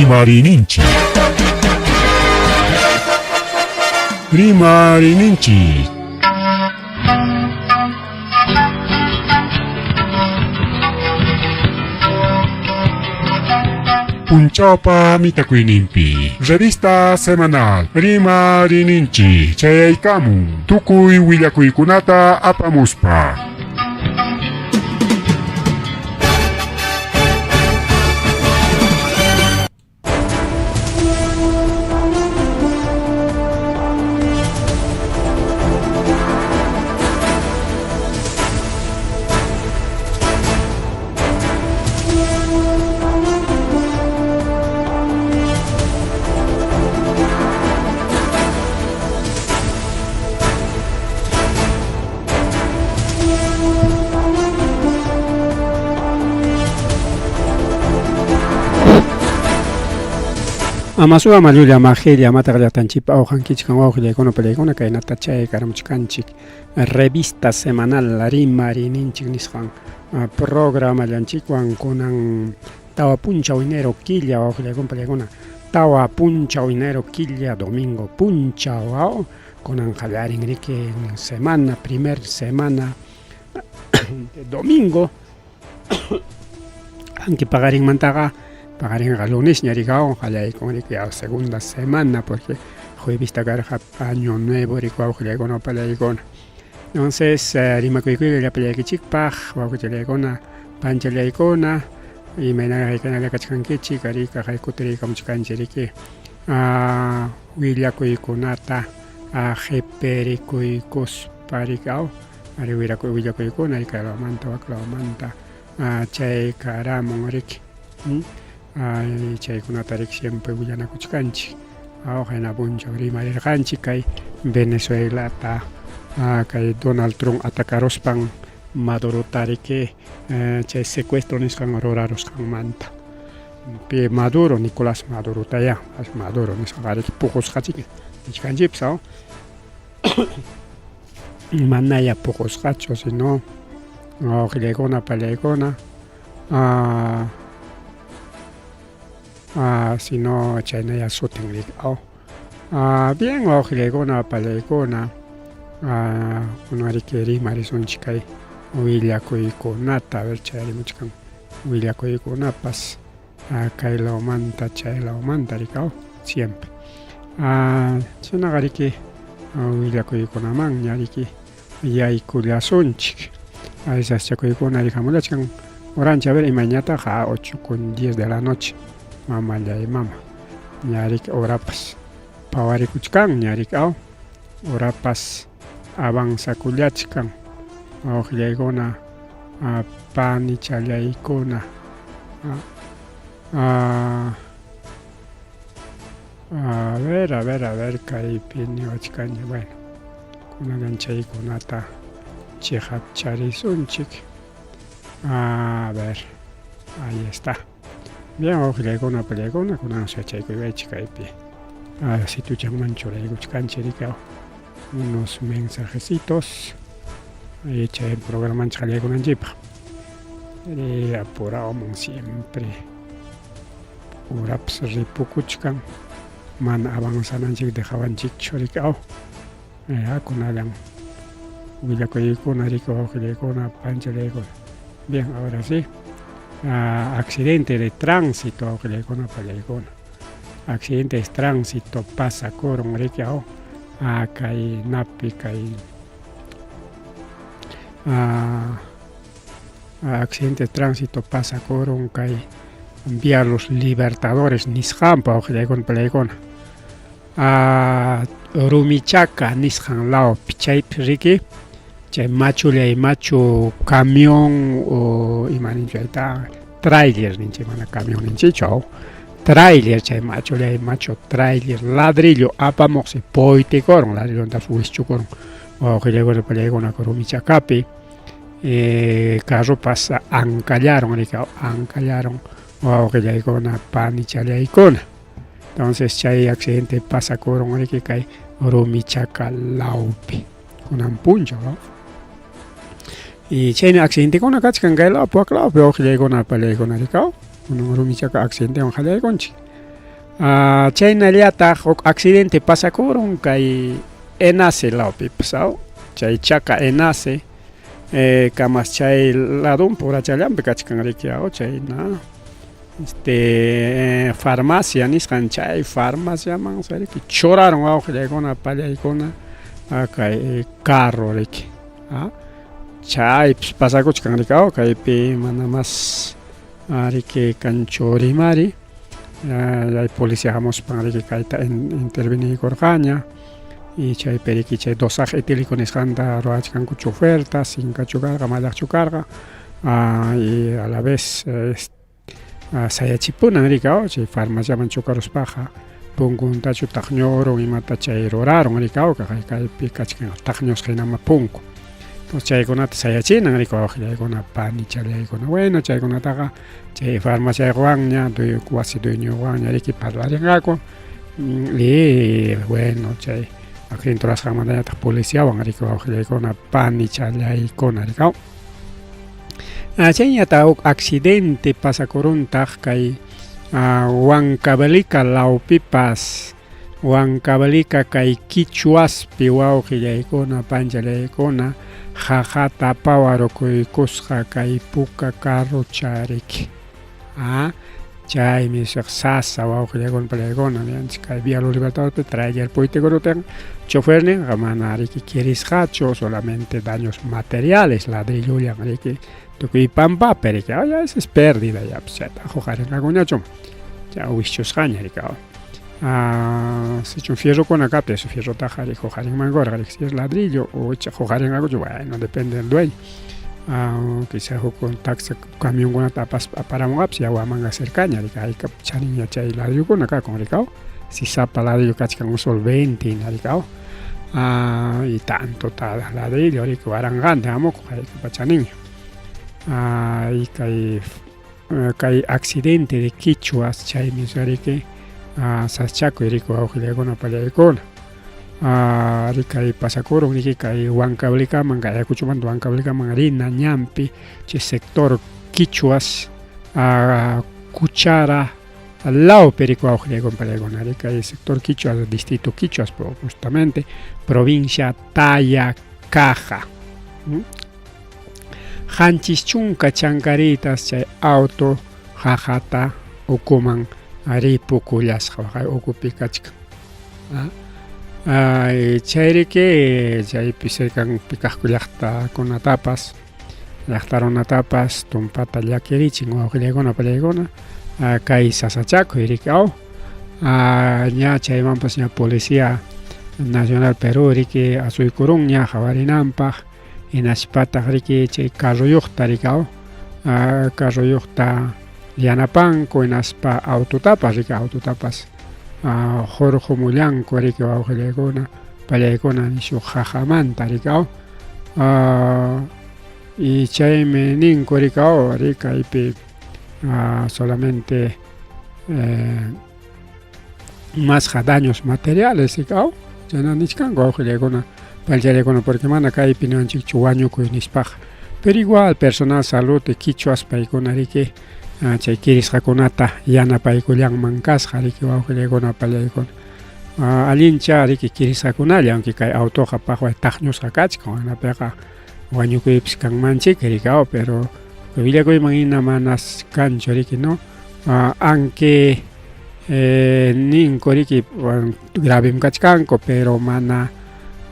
Rimariyninchik. Rimariyninchik. Punchawpa mitakuyninpi revista semanal Rimariyninchik chayaykamun tukuy willakuykunata apamuspa. Amasuwa mallulla majilla amataq llaqtanchikpa awqankichkan wawqillaykuna pallaykuna kaynata chay karamuchkanchik revista semanal rimariyninchik nisqan programallanchikwan kunan tawa punchaw enero killa wawqillaykuna pallaykuna tawa punchaw enero killa domingo punchaw Kunan qallarin riki semana, primer semana domingo. Anki paqarinmantaqa paqarinqa lunesña rikawan qallaykun riki segunda semana porque juevesta karqa año nuevo riki wawqillaykuna pallaykuna. Entonces rimakuykuyqa llapallaykichikpaq wawqichallaykuna panchallaykuna imaynaraq haykanalla kachkankichik arí kaqay kutiriykamuchkanchik riki willakuykunata qhiperikuykuspa riki aw ari willakuykuna kay lawmanta wak lawmanta chay karamun riki chaykunata riki siempre willanakuchkanchik aw qayna punchaw rimarirqanchik kay Venezuelata kay Donald Trump atacaruspan Madurota riki chay secuestro nisqan rurarusqanmanta. Pi Maduro, Nicolás Madurotayá, Maduro nisqaqa riki puqusqachik nichkanchikpas aw manaya puqusqachu sino wawqillaykuna pallaykuna sino chaynaya sutin riki aw bien wawqillaykuna pallaykuna kunan riki rimarisunchik kay willakuykunata a ver chayarimuchkan. Willakuykunapas kay lawmanta chay lawmanta rikaw siempre. Chaynaqa riki willakuykunamanña riki yaykullasunchik. Saschakuykuna rikamullachkan horanchik a ver imayñataq a 8 con 10 de la noche mamallay mama ña riki horapas pawarikuchkanña riki aw horapas avanzakullachkan wawqillaykuna panichallaykuna a ver a ver a ver kaypi niwachkanña bueno kunan chaykunata chiqapcharisunchik a ver ahí está bien wawqillaykuna pallaykuna kunan yachaykuywaychik kaypi situchanman churaykuchkanchik riki unos mensajecitos chay programanchik qallaykunanchikpaq apuramun siempre urapas ripukuchkan mana avanzananchik dejawanchikchu riki aw kunallan willakuykuna riki wawqillaykuna panchallaykuna bien ahora sí accidente de tránsito wawqillaykuna pallaykuna accidente de tránsito pasakurun riki aw kay napi kay accidente de tránsito pasakurun kay vía Los Libertadores nisqanpa wawqillaykuna pallaykuna Rumichaka nisqan lawpi chaypi riki chay machullay machu camión o ima ninchu chayta trailer ninchik mana camión ninchikchu aw trailer chay machullay machu trailer ladrillo apamuqsi puytikurun ladrillontapas wischukurun wawqillaykuna pallaykuna Rumichakapi carropas ankallarun riki ankallarun wawqillaykuna panichallaykuna. Entonces chay accidente pasakurun riki kay Rumichaka lawpi kunan punchaw no? Y chayna accidentekuna kachkan kay lawpi wak lawpi wawqillaykuna pallaykuna rikaw kunan Rumichaka accidentewan qallaykunchik. Chaynallataq huk accidente pasakurun kay Enace lawpipas, aw? Chay chaka Enace kamas chay ladunpi urachallanpi kachkan riki, aw? Chayna este farmacia nisqan chay farmaciaman riki churarun wawqillaykuna pallaykuna kay carro riki, chaypis pasakuchkan riki, aw? Kaypi mana mas riki kanchu rimari chay policía hamuspan riki kayta interveniykurqaña y chaypi riki chay dosaje etílico nisqanta ruwachkanku choferta sinkachu karqa mallaqchu karqa y a la vez sayachipunan riki chay farmaciaman chocaruspaqa punkuntachu taqñurun imata chay rurarun riki kaypi kachkan taqñusqa hinama punku. Entonces chaykunata sayachinan riki wawqillaykuna panichallaykuna bueno chaykunataqa chay farmaciaywanña wasi dueñowanña riki parlarinqaku y bueno chay accidente rurasqanmantañataq policiawan riki wawqillaykuna panichallaykuna riki. Chayñataq huk accidente pasakuruntaq kay Huancavelica lawpipas, Huancavelica kay Quichuaspi wawqillaykuna panchallaykuna qaqata pawarukuykusqa kay puka carrocha riki. Chaymi sasa wawqillaykuna pallaykuna niyanchik kay Vía Los Libertadores trailer puytikuruptin choferninqa mana riki kirisqachu solamente daños materiales ladrillullan riki tukuy pampapi riki ya esa es pérdida ya pues chayta huqarinqakuñachu chay wischusqaña riki sichum fierrokuna kaptin ese fierrotaqa riki huqarinmankurqa riki si es ladrillo o icha huqarinqakuchu bueno depende del dueño quizá huk taxi camionkunata apaspa aparamunqapis ya Huamanga cercaña riki haykap chaninña chay ladrillokuna kakun riki si sapa ladrillo kachkan un sol 20 hina riki y tanto ladrillo riki waranqantin hamukuq haykapa chaninña y kay kay accidente de Quichuas chaymi riki sasachakuy riki wawqillaykuna pallaykuna kay pasakurun riki kay Huancavelicaman kay Ayacuchomanta Huancavelicaman rina ñanpi chay sector Quichuas Cuchara lawpi riki wawqillaykuna pallaykuna riki kay sector Quichuas distrito Quichuas justamente provincia Tayacaja. 70 chankaritas chay auto qaqata ukuman ripukullasqa waqay ukupi kachkan. Chayriki chaypi cercanpi kaqku llaqtakunatapas llaqta runatapas tumpata llakirichin wawqillaykuna pallaykuna kay sasachakuy riki aw ña chaymanpas ña policía nacional Perú riki asuykurunña qhawarinanpaq hinaspataq riki chay carroyuqta riki aw carroyuqta yanapanku hinaspa autotapas riki autotapas hurqumullanku riki wawqillaykuna pallaykuna nishu qaqamanta riki aw y chaymi ninku riki aw riki kaypi solamente masqa daños materiales riki aw chayna nichkanku wawqillaykuna payllaykuna porque mana kaypi niwanchikchu wañukuy nispaqa pero igual personal salud quichuas paykuna riki chay kirisqakunata yanapaykullanman kasqa riki wawqillaykuna pallaykuna allincha riki kirisqakunalla aunque kay autoqa paqway taqñusqa kachkan hinapiqa wañukuypis kanmanchik riki aw pero willakuyman hina manas kanchu riki no aunque ninku riki gravem kachkanku pero mana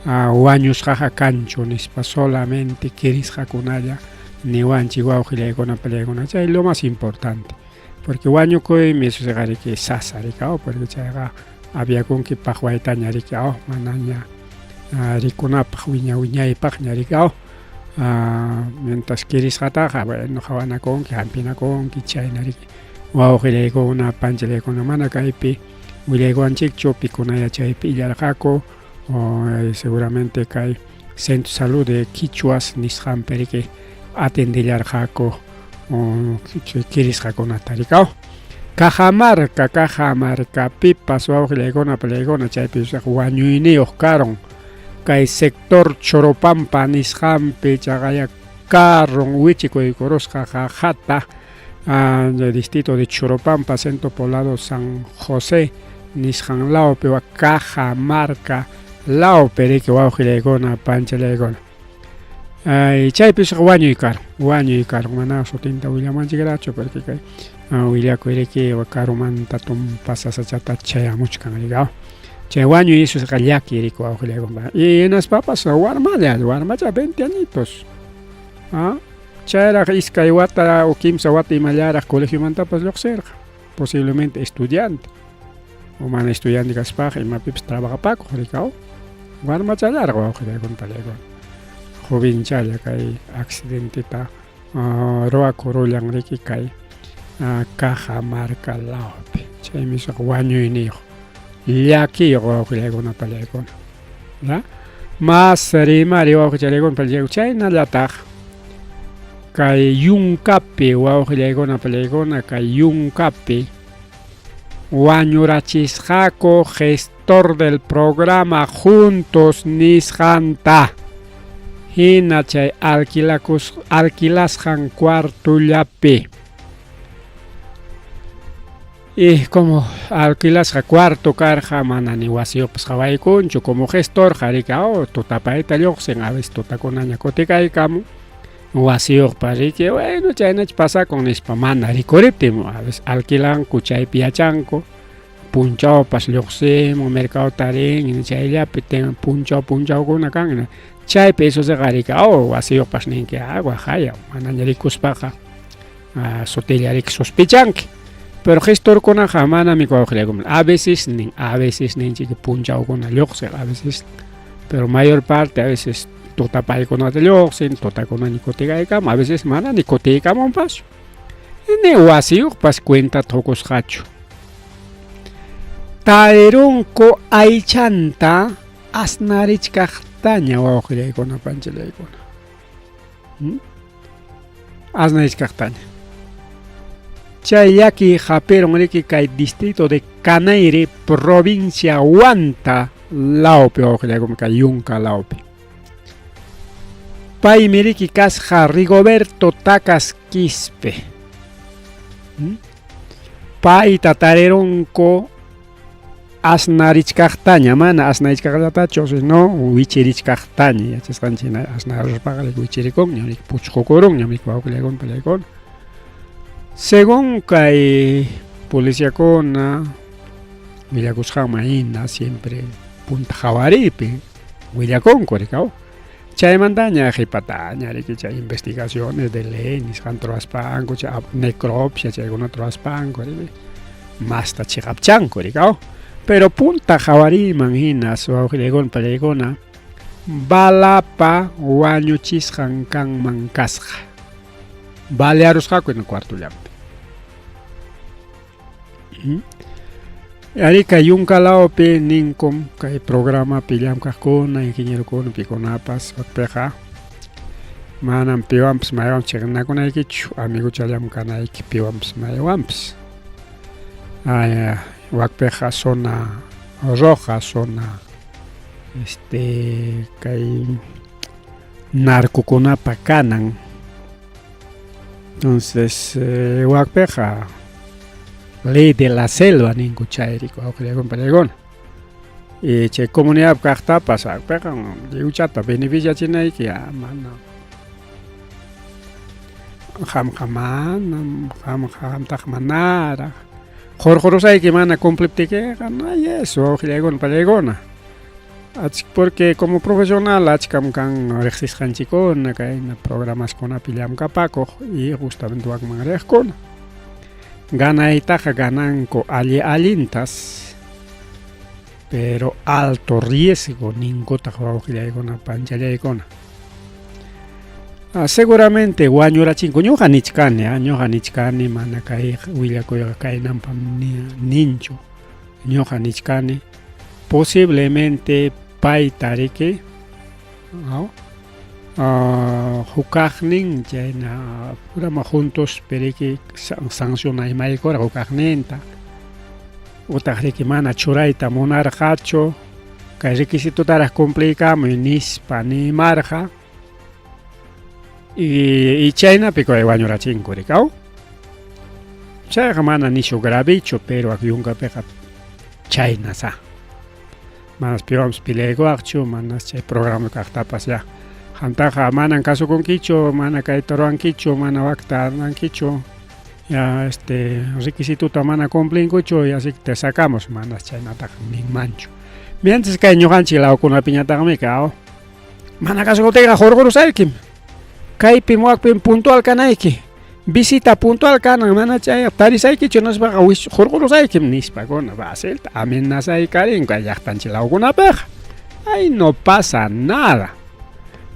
wañusqaqa kanchu nispa solamente kirisqakunalla niwanchik wawqillaykuna pallaykuna chay lo más importante porque wañukuymi susiqa riki sasa riki aw porque chayqa aviakunki paqwaytaña riki aw manaña rikunapaq wiña wiñaypaqña riki aw mientras kirisqataqa bueno qhawanakunki hampinakunki chayna riki wawqillaykuna panchallaykuna mana kaypi willaykuwanchikchu pikunaya chaypi illarqaku seguramente kay Centro de Salud de Quichuas nisqanpi riki atendillarqaku kirisqakunata riki aw Cajamarca Cajamarcapipas wawqillaykuna pallaykuna chaypi wañuyniyuq karun kay sector Choropampa nisqanpi chaqaya carron wichikuykurusqa qaqata. Del distrito de Choropampa, centro poblado San José nisqan lawpi wa Cajamarca lawpi riki wawqillaykuna panchallaykuna. Ay, chaypis wañuy karun, wañuy karun, mana sutinta willamanchikrachu porque kay willakuy riki karumanta tumpa sasachata chayamuchkan riki. Chay wañuy isusqa llaki riki wawqillaykuna. Y hinaspapas warmalla, warmacha 20 añitos. ¿Ah? Chayraq iskay wata o kimsa wata imallaraq colegiomantapas lluqsirqa, posiblemente estudiante o mana estudiante kaspaqa imapipas trabajapakuq rikaw warmachallaraq wawqillaykuna pallaykuna jovenchalla kay accidenteta ruwakurullan riki kay Cajamarca lawpi chaymi suq wañuyniyuq llakiyuq wawqillaykuna pallaykuna mas rimari wawqichallaykuna pallaykuna chaynallataq kay yunkapi wawqillaykuna pallaykuna kay yunkapi wañurachisqaku gestor del programa Juntos nisqanta hina chay alquilasqan cuartollapi. Y como alquilasqa cuarto karqa mana ni wasiyuqpas qhawaykunchu como gestor riki oh, tutapayta lluqsin a veces tutakunaña kutikaykamun wasiyuqpa riki bueno chaynach pasakun nispa mana rikuriptin a veces alquilanku chaypi yachanku punchawpas lluqsimun mercadota rin chayllapi punchaw punchawkuna kan chaypi eso riki oh wasiyuqpas ninki ah waqaya manaña rikuspaqa sutilla riki sospechanki. Pero gestorkunaqa manami wawqillaykuna a veces nin a veces ninchik punchawkuna lluqsiq a veces pero mayor parte a veces tutapaykunata lluqsin tutakunaña kutikaykamun a veces mana ni kutiykamunpaschu ni wasiyuqpas cuentata qukusqachu. Tarirunku aychanta asnarichkaqtaña wawqillaykuna panchallaykuna. Asnarichkaqtaña. Chay llaki hapirun riki kay distrito de Canairi, provincia Huanta lawpi wawqillaykuna kay Yunka lawpi. Paymi riki kasqa Rigoberto Tacas Quispe. Payta tarirunku asnarichkaqtaña, mana asnarichkaqllatachu, sino wichirichkaqtaña, yachasqanchik hina asnaruspaqa wichirikunña, puchqukurunña wawqillaykuna pallaykuna. Según kay policiakuna willakusqanman hina siempre punta qhawaripi willakunku rikaw. Chaymantaña qhipataña riki chay investigaciones de ley nisqanta ruwaspanku chay necropsia chaykunata ruwaspanku riki masta chiqapchanku rikaw. Pero punta qhawariyman hina wawqillaykuna pallaykuna balapa wañuchisqan kanman kasqa. Balearusqaku hina cuartollampi. Ari kay yunka lawpi ninkum kay programapi llamkaqkuna ingenierokuna pikunapas wakpiqa manam piwanpas maywanpas chiqnakunaykichu amiguchallam kanayki piwanpas maywanpas. Wakpiqa zona roja, zona kay narcokunapa kanan. Entonces wakpiqa ley de la selva ninku chayri wawqillaykuna pallaykuna. Y chay comunidad kaqtapas wakpiqa lliwchata beneficiachinayki mana qamqa manam qamtaqa manaraq qurqurusayki mana cumpliptikiqa no hay eso wawqillaykuna pallaykuna. Porque como profesional achkam kan riqsisqanchikkuna kayna programaskunapi llamkapakuq y justamente wakman riqkuna. Ganaytaqa gananku alli allintas pero alto riesgo ninkutaq wawqillaykuna panchallaykuna. Seguramente wañurachinku ñuqa nichkani, ñuqa nichkani mana kay willakuyqa kaynanpam ninchu. Ñuqa nichkani posiblemente payta riki hukaqnin chayna programa juntos periki sancionaymaykurqa hukaqninta utaq riki mana churayta munarqachu kay requisitotaraq cumpliykamuy nispa nimarqa y chaynapi kay wañurachinku rikaw. Chayqa mana nishu gravechu, pero ak yunkapiqa chaynasá. Manas piwanpas peleaykuwaqchu, manas chay programa kaqtapas ya. Qamtaqa manan kasukunkichu, mana kayta ruwankichu, mana wakta ruwankichu, ya este requisituta mana cumplinkuchu, y así que te sacamos, manas chaynataqa ninmanchu. Mientras kay ñuqanchik lawkunapiñataqmi kao, mana kasukuptiyqa hurqurusaykim. Kaypim wakpim puntual kanayki. Visita puntual kanan, mana chay tarisaykichu nispaqa hurqurusaykim nispakuna facilta amenazaykarin kay llaqtanchik lawkunapiqa. Ay no pasa nada.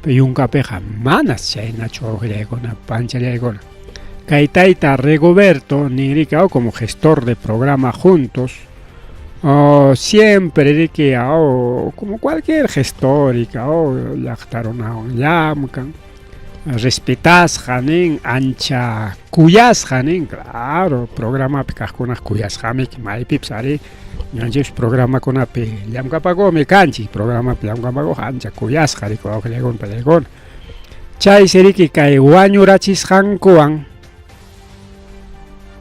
Pero yunkapiqa manas chaynachu wawqillaykuna, panchallaykuna. Kay tayta Rigoberto ninrika como gestor de programa Juntos, oh, siempre riki oh, como cualquier gestor oh, llaqta runawan llamkan, respetasqa nin, ancha kuyasqa nin, claro, programapi kaqkunaq kuyasqamiki maypipas ari ñuqanchikpas programakunapi llamkapakuqmi kanchik, programapi llamkapakuq ancha kuyasqa riki wawqillaykuna pallaykuna. Chaysi riki kay wañurachisqankuwan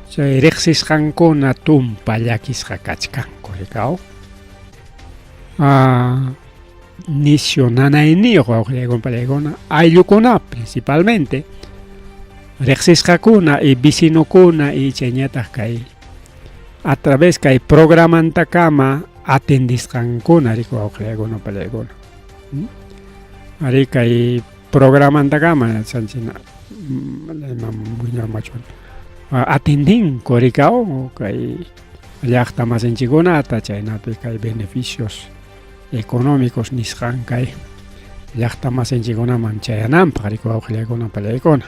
chay riqsisqankuna tumpa llakisqa kachkanku rikaw. Ah, nisyu nanayniyuq wawqillaykuna pallaykuna, ayllukuna principalmente riqsisqakuna y vecinokuna y chayñataq kay a través kay programantakama atendisqankuna riki wawqillaykuna pallaykuna. Ari kay programantakama chanchina imam atendinku rikaw kay llaqta masinchikunata chaynapi kay beneficios económicos nisqan kay llaqta masinchikunaman chayananpaq riki wawqillaykuna pallaykuna.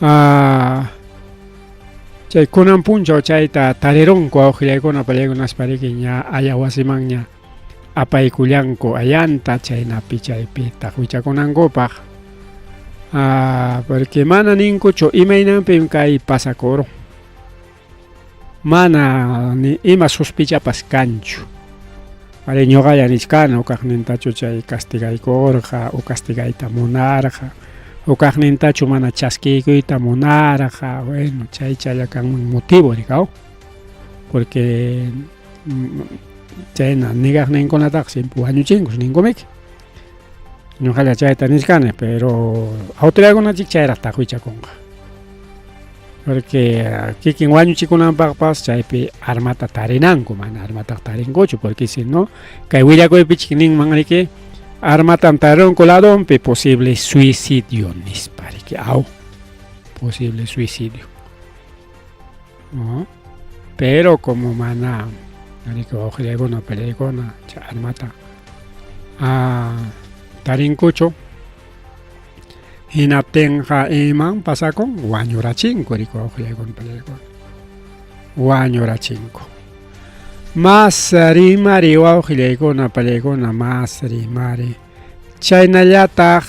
Ah, chay kunan punchaw chayta tarirunku wawqillaykuna pallaykuna nispa riki ña aya wasimanña apaykullanku ayanta chaynapi chaypi taqwichakunankupaq. Ah, porque mana ninkuchu imaynanpim kay pasakurun. Mana ni ima sospichapas kanchu. Ari ñuqalla nichkani hukaqnintachu chay castigaykurqa o castigayta munarqa, hukaqnintachu mana chaskiykuyta munarqa, bueno, chay chaylla kanman motivo rikaw. Porque chayna negaqninkunataqa siempre wañuchinkus ninkumiki. Ñuqalla chayta nichkani, pero autoridadkunachik chayraq taqwichakunqa. Porque kikin wañuchikunanpaqpas chaypi armata tarinanku, mana armataqa tarinkuchu, porque si no, kay willakuypichik ninman riki, armatam tarirunku ladonpi posible suicidio nispa riki, aw, posible suicidio. No? Pero como mana riki wawqillaykuna peleaykuna chay armata ah, tarinkuchu, hinaptinqa iman pasakun wañurachinku riki wawqillaykuna peleaykuna wañurachinku. Mas rimari wawqillaykuna peleaykuna mas rimari chaynallataq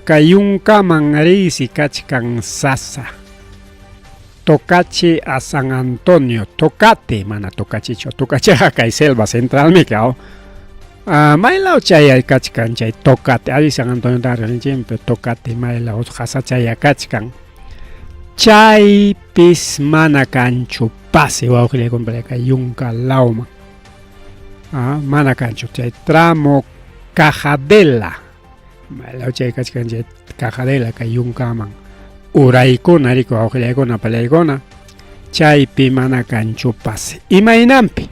kay yunkaman riysi kachkan sasa. Tocachi a San Antonio, Tocate, mana Tocachichu, Tocachiqa kay selva centralmi kaw. Ah, maylaw chayay kachkan chay Tocate, ari San Antonio riqsinchikmi, Tocate maylaw qasachaya kachkan. Chaypis mana kanchu pase wawqillaykuna kay yunka lawman. Ah, mana kanchu chay tramo Cajadela. Maylaw chay kachkan chay Cajadela kay yunkaman. Uraykuna riku wawqillaykuna pallaykuna chaypi mana kanchu pase. Imaynanpi?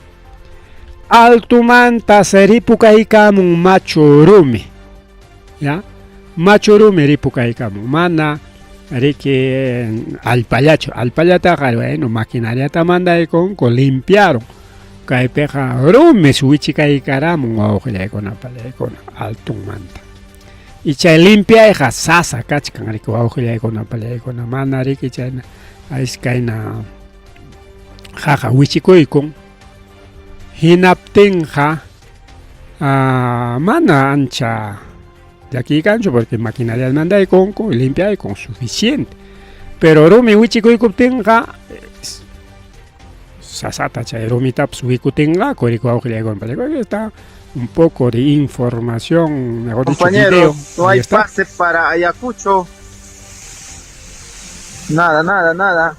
Altomantas ripukaykamun machu rumi. Ya? Machu rumi ripukaykamun. Mana riki allpallachu. Allpallataqa bueno, maquinariata mandaykunku limpiaron. Kaypiqa rumis wichikaykaramun wawqillaykuna pallaykuna altonmanta. Y chay limpiayqa sasa kachkan riki wawqillaykuna pallaykuna mana riki chayna iskayna qaqa wichikuykun. Hinaptinqa mana ancha llakiy kanchu porque maquinaria mandaykunku limpiaykun suficiente. Pero rumi wichikuykuptinqa sasata chay rumitapas wikutinqaku riki wawqillaykuna pallaykuna. Está un poco de información, mejor dicho, Compañeros, video. no Ahí hay está. pase para Ayacucho. Nada, nada, nada.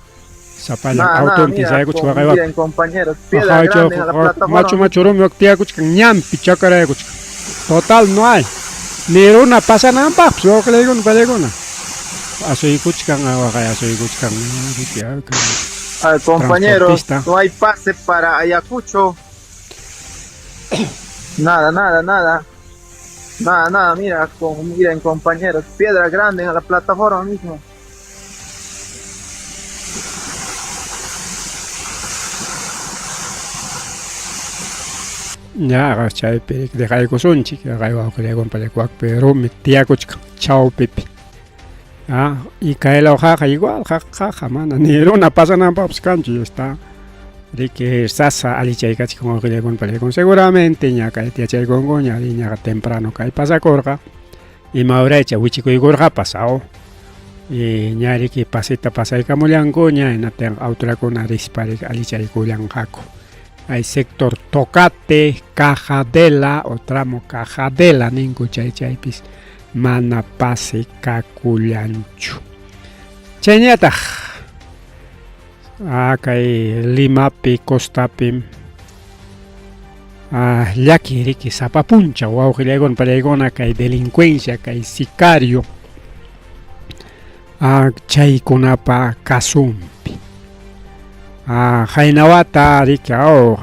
Sapallan Nada, nada, autontin mira, sayakuchkan con, waqay wak. miren compañeros, piedra grande en la plataforma. Machu machu rumi wak tiyakuchkan ñanpi chakarayakuchkan. Total no hay. Ni runa pasananpaqpas wawqillaykuna pallaykuna. Asuykuchkan waqay asuykuchkan. A ver, compañeros, no hay pase para Ayacucho. Nada, nada, nada. Nada, nada, mira, con, miren compañeros, piedra grande en la plataforma mismo. Ñaqa chaypi dejaykusunchik waqay wawqillaykuna pallakuwakpi rumi tiyakuchkan chawpipi. Ah, y kay law qaqa igual qaqa mana ni runa pasananpaqpas kanchu está. Riki sasa allichaykachkan wawqillaykuna pallaykuna seguramente ña kay yachaykunku ña ñaqa temprano kay pasakurqa ima horaycha wichikuykurqapas aw y ña riki pasita pasaykamullankuña hinaptinqa autorakuna rispa riki allichaykullanqaku. Hay sector Tocate, Cajadela o tramo Cajadela ninku chay chaypis mana pase kakullanchu. Chayñataq kay Limapi, Costapi llaki riki sapa punchaw wawqillaykuna pallaykuna kay delincuencia, kay sicario chaykunapa kasunpi. Qayna wata riki aw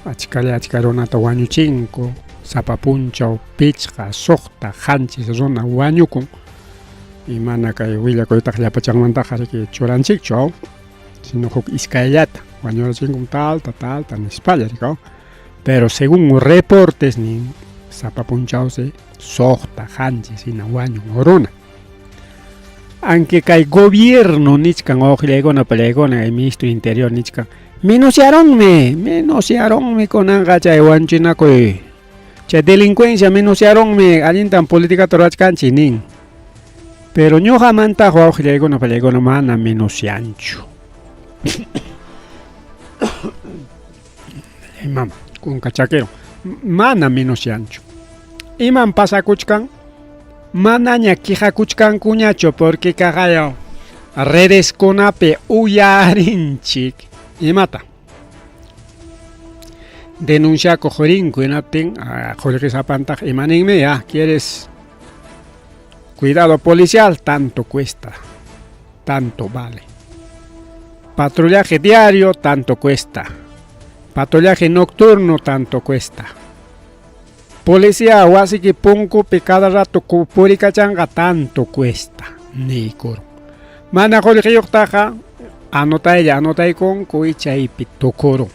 achkalla achka runata wañuchinku sapa punchaw pichqa, suqta, qanchis runa wañukun y mana kay willakuytaqa llapachanmantaqa riki churanchikchu aw sino huk iskayllata wañurachinkum talta talta nispalla riki aw pero según reportes nin sapa punchawsi suqta, qanchis hina wañun runa. Aunque kay gobierno nichkan wawqillaykuna pallaykuna kay ministro interior nichkan menosyaronmi, menosyaronmi kunanqa chay wanchinakuy chay delincuencia menosyaronmi allintan políticata ruwachkanchik nin. Pero ñuqamantaq wawqillaykuna pallaykuna mana menosyanchu. Mama, kunka chaquero, mana menosyanchu. Iman pasakuchkan? Manaña quejakuchkankuñachu porque kaqayaw redeskunapi uyarinchik imata denunciakuq rinku hinaptin qullqisapantaq imaninmi ya quieres cuidado policial tanto cuesta tanto vale patrullaje diario tanto cuesta patrullaje nocturno tanto cuesta policía wasiki punkupi cada rato purikachanqa tanto cuesta niykurun. Mana qullqiyuqtaqa anotaylla anotaykunku y chaypi tukurun.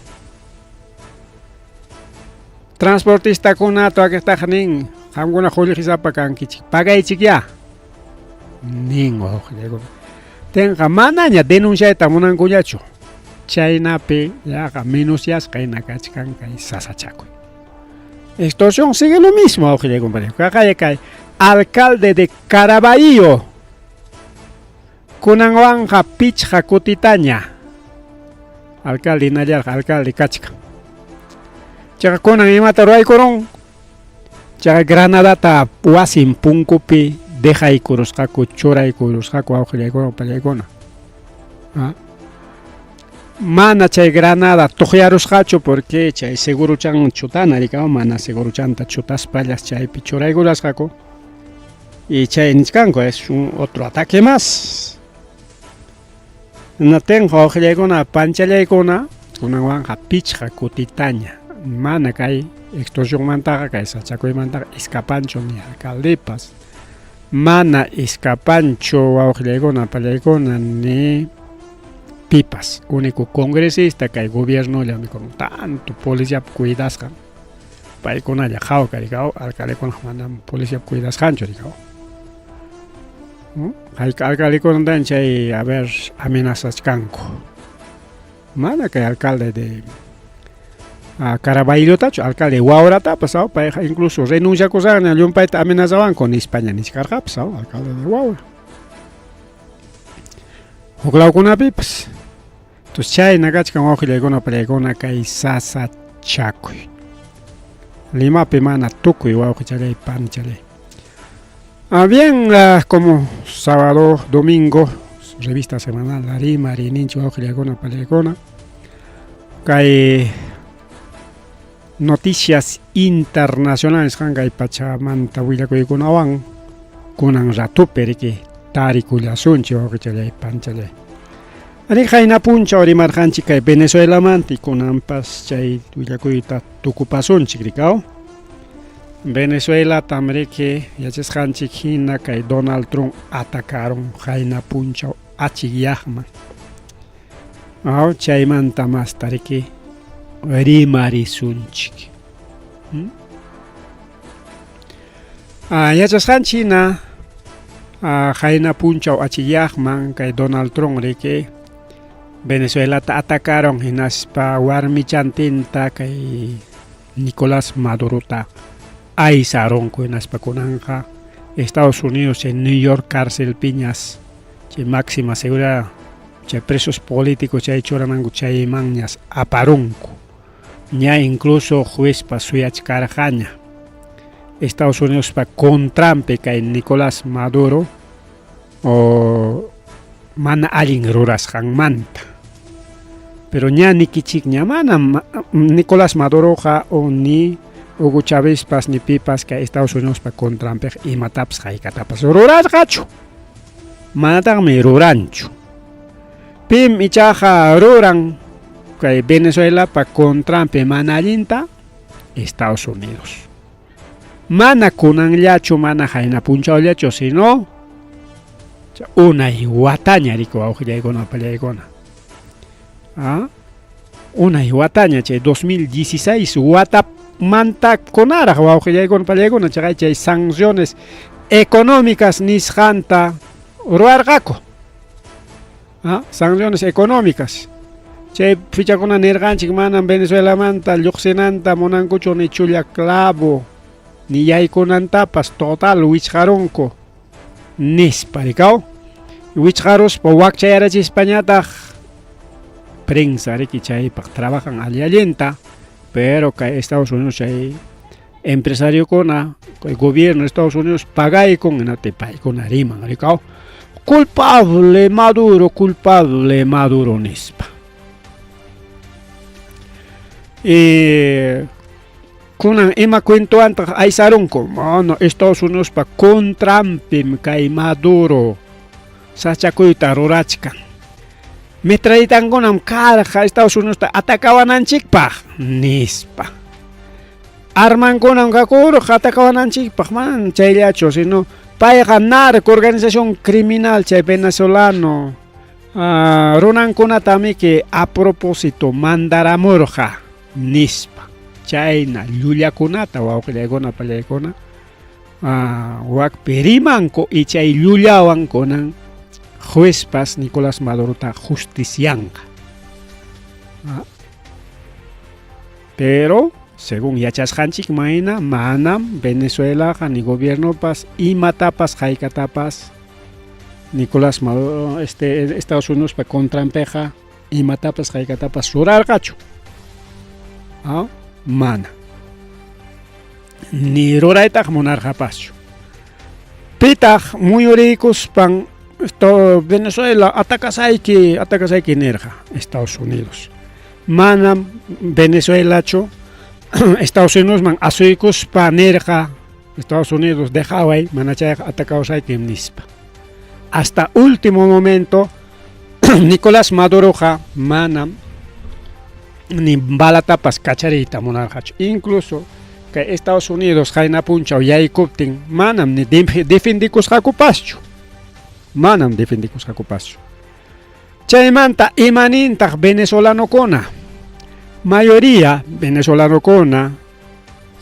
Transportistakunata wakiqtaqa nin qamkuna qullqisapa kankichik pagaychikyá nin wawqillaykuna. Tinqa manaña denunciayta munankuñachu chaynapi yaqa menusyasqa hina kachkan kay sasachakuy. Extorsión sigue lo mismo, wawqillaykuna. Kaqaya kay alcalde de Caraballo kunanwanqa pichqa kutitaña alcalde hinallarqa alcalde kachkan. Chaqa kunan imata ruwaykurun chaqa granadata wasin punkupi dejaykurusqaku churaykurusqaku wawqillaykuna pallaykuna. Mana chay granada tuqyarusqachu porque chay seguruchan chutana rikaw mana seguruchanta chutaspallas chaypi churaykurasqaku y chay nichkanku es un otro ataque más. Natinqa wawqillaykuna panchallaykuna kunanwanqa pichqa kutitaña mana kay extorsionmantaqa kay sachakuymantaqa escapanchu ni alcaldepas mana escapanchu wawqillaykuna pallaykuna ni pipas único congresista kay gobiernolla con tanto policía cuidasqan paykunalla hawka rikaw alcaldekuna manam policía cuidasqanchu rikaw. Hayka alcaldekunatan chay a ver amenazachkanku. Mana kay alcalde de Caraballotachu alcalde Huauratapas aw payqa incluso renunciakusqanña llumpayta amenazawanku nispaña nichkarqapas aw alcalde de Huaura. Huk lawkunapipas. Entonces chayna kachkan wawqillaykuna pallaykuna kay sasachakuy. Limapi mana tukuy wawqichalay panichalay. Bien, como sábado, domingo, Revista semanal Rimariyninchik wawqillakuna paliykuna. Kay noticias internacionales nisqan kay pachamanta willakuykunawan kunan ratupi riki tarikullasunchik wawqichallay panchallay. Ari qayna punchaw rimarqanchik kay Venezuelamanta y kunanpas chay willakuyta tukupasunchik rikaw. Venezuelatam riki yachasqanchik hina kay Donald Trump atacarun qayna punchaw achikyaqman. Aw chaymanta masta riki rimarisunchik. Yachasqanchik hina qayna punchaw achikyaqman kay Donald Trump riki Venezuelata atacaron hinaspa warmichantinta kay Nicolás Madurota aysarunku hinaspa kunanqa Estados Unidos chay New York cárcel piñas chay máxima seguridad chay presos políticos chay churananku chaymanñas aparunku ña incluso juezpa suyachkarqaña Estados Unidospa contranpi kay Nicolás Maduro o mana allin rurasqanmanta. Pero ña nikichikña manam Nicolás Maduroqa o ni Hugo Chávezpas ni pipas kay Estados Unidospa contranpiqa imatapas haykatapas rurarqachu. Manataqmi ruranchu. Pim ichaqa ruran kay Venezuelapa contranpi mana allinta? Estados Unidos. Mana kunanllachu, mana qayna punchawllachu, sino unay wataña riku wawqillaykuna pallaykuna. Unay wataña chay 2016 watamanta kunaraq wawqillaykuna pallaykuna chaqay chay sanciones económicas nisqanta ruwarqaku. Sanciones económicas. Chay fichakuna nirqanchik manam Venezuelamanta lluqsinanta munankuchu ni chulla clavo ni yaykunantapas total wichqarunku nispa rikaw. Wichqaruspa wakchayarachispañataq prensa riki chaypaq trabajan alli allinta, pero kay Estados Unidos chay empresariokuna kay gobierno de Estados Unidos pagaykun hinaptin paykuna riman rikaw. Culpable Maduro, culpable Maduro nispa. Y kunan ima cuentoantaq aysarunku? Bueno, Estados Unidospa contranpim kay Maduro sachakuyta rurachkan. Metralletankunam karqa Estados Unidosta atacawananchikpaq nispa. Armankunam kakurqa atacawananchikpaq, manam chayllachu, sino payqa narco organización criminal chay venezolano runankunatamiki a propósito mandaramurqa nispa. Chayna llullakunata wawqillaykuna pallaykuna wakpi rimanku y chay llullawan kunan juezpas Nicolás Madurota justicianqa. Pero según yachasqanchik mayna manam Venezuelaqa ni gobiernopas imatapas haykatapas Nicolás Maduro Estados Unidospa contranpiqa imatapas haykatapas rurarqachu. Mana. Ni ruraytaq munarqapaschu. Pitaq muyuriykuspan Venezuela atacasayki, atacasayki nirqa Estados Unidos. Manam Venezuelachu Estados Unidosman asuykuspa nirqa Estados Unidos dejaway mana chayqa atacawasaykim nispa. Hasta último momento Nicolás Maduroqa manam ni balatapas kachariyta munarqachu. Incluso kay Estados Unidos qayna punchaw yaykuptin manam ni defendikusqakupaschu. Manam defendikusqakupaschu. Chaymanta imanintaq venezolanokuna? Mayoría venezolanokuna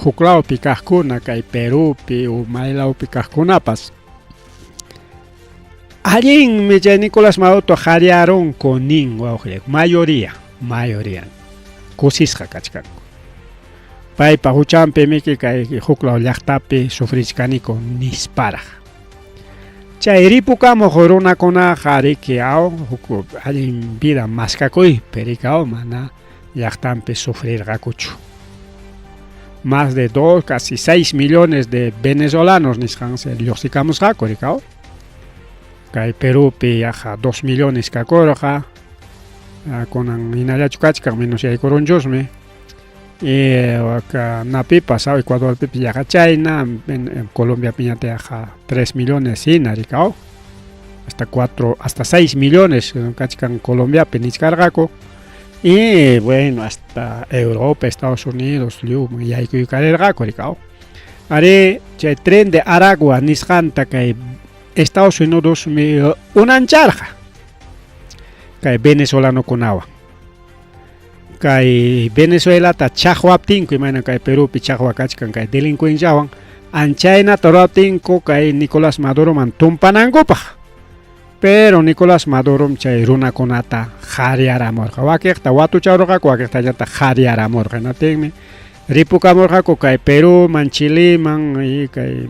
huklawpi kaqkuna kay Perupi o maylawpi kaqkunapas allinmi chay Nicolás Maduro qariarunku nin wawqillayku. Mayoría, mayoría kusisqa kachkanku. Paypa huchanpi miki kay huklaw llaqtapi sufrichkaniku nisparaq. Chay ripukamuq runakunaqa riki aw huk allin vida maskakuypi rikaw mana llaqtanpi sufrirqakuchu. Más de 2, casi 6 millones de venezolanos nisqanse lluqsikamusqaku rikaw. Kay Perupi yaqa 2 millones kakurqa. Kunan hinallachu kachkan menos yaykurunchusmi. Y napipas, Ecuadorpipas yaqa chayna, Colombiapiñataq yaqa 3 millones hina rikaw. Hasta 4, hasta 6 millones kachkan Colombiapi nichkarqaku. Y bueno, hasta Europa, Estados Unidos, lliwman yaykuykarirqaku rikaw. Arí, chay tren de Aragua nisqanta kay Estados Unidosmi unancharqa kay venezolanokunawan. Kay Venezuelata chaqwaptinku, imayna kay Perupi chaqwa kachkan kay delincuenciawan, anchaynata ruwaptinku kay Nicolás Maduroman tumpanankupaq. Pero Nicolás Madurom chay runakunata qariyaramurqa. Wakiqta watucharurqaku, wakiqtallataq qariyaramurqa. Hinaptinmi ripukamurqaku kay Peruman, Chileman, y kay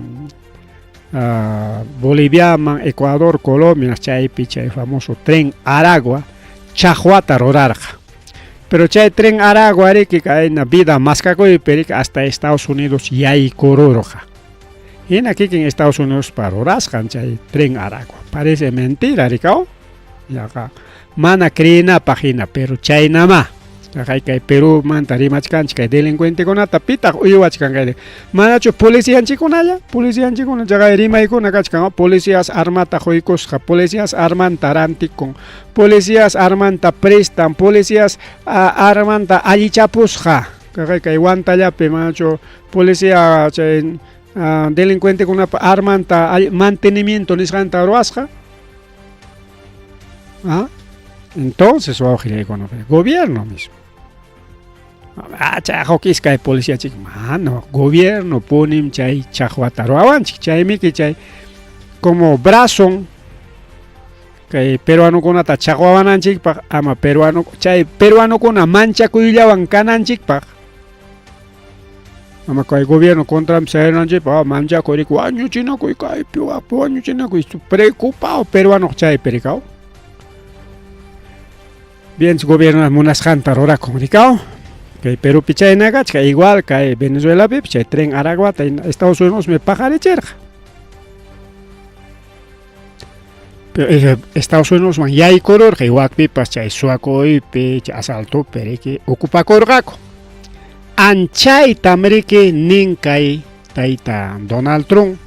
Boliviaman, Ecuador, Colombia, chaypi chay famoso tren Aragua chaqwata rurarqa. Pero chay tren Aragua riki kayna vida maskakuypi riki hasta Estados Unidos yaykururqa. Hina kikin Estados Unidospa rurasqan chay tren Aragua. Parece mentira rikaw. Yaqa mana creenapaq hina, pero chaynamá. Kay kay Perumanta rimachkanchik kay delincuentekunata pitaq uywachkan kay manachu policianchikkunalla policianchikkuna chaqay rimaykuna kachkan policías armata quykusqa policías armanta rantikun policías armanta prestan policías armanta allichapusqa kay kay Huantallapi manachu policía chay delincuentekunapa armanta mantenimiento nisqanta ruwasqa. ¿Ah? Entonces, wawqillaykuna, gobierno mismo. Ah, chay huk iskay policía chik, mano, gobierno punim chay chaqwata ruwawanchik, chaymiki chay como brazon kay peruanokunata chaqwawananchikpaq, ama peruano chay peruanokuna manchakuyllawan kananchikpaq. Ama kay gobierno contranpi sayananchikpaq, manchakuy riki wañuchinakuy kaypi wakpi wañuchinakuy preocupado peruano chaypi rikaw. Bien, gobierno munasqanta rurakun rikaw. Kay Perupi chayna kachka, igual kay Venezuelapi chay tren Araguata Estados Unidos me paqarichirqa. Pero Estados Unidos man yaykururqa wakpipas chay suwakuypi, chay asaltopi riki ocupakurqaku. Anchaytam riki nin kay tayta Donald Trump.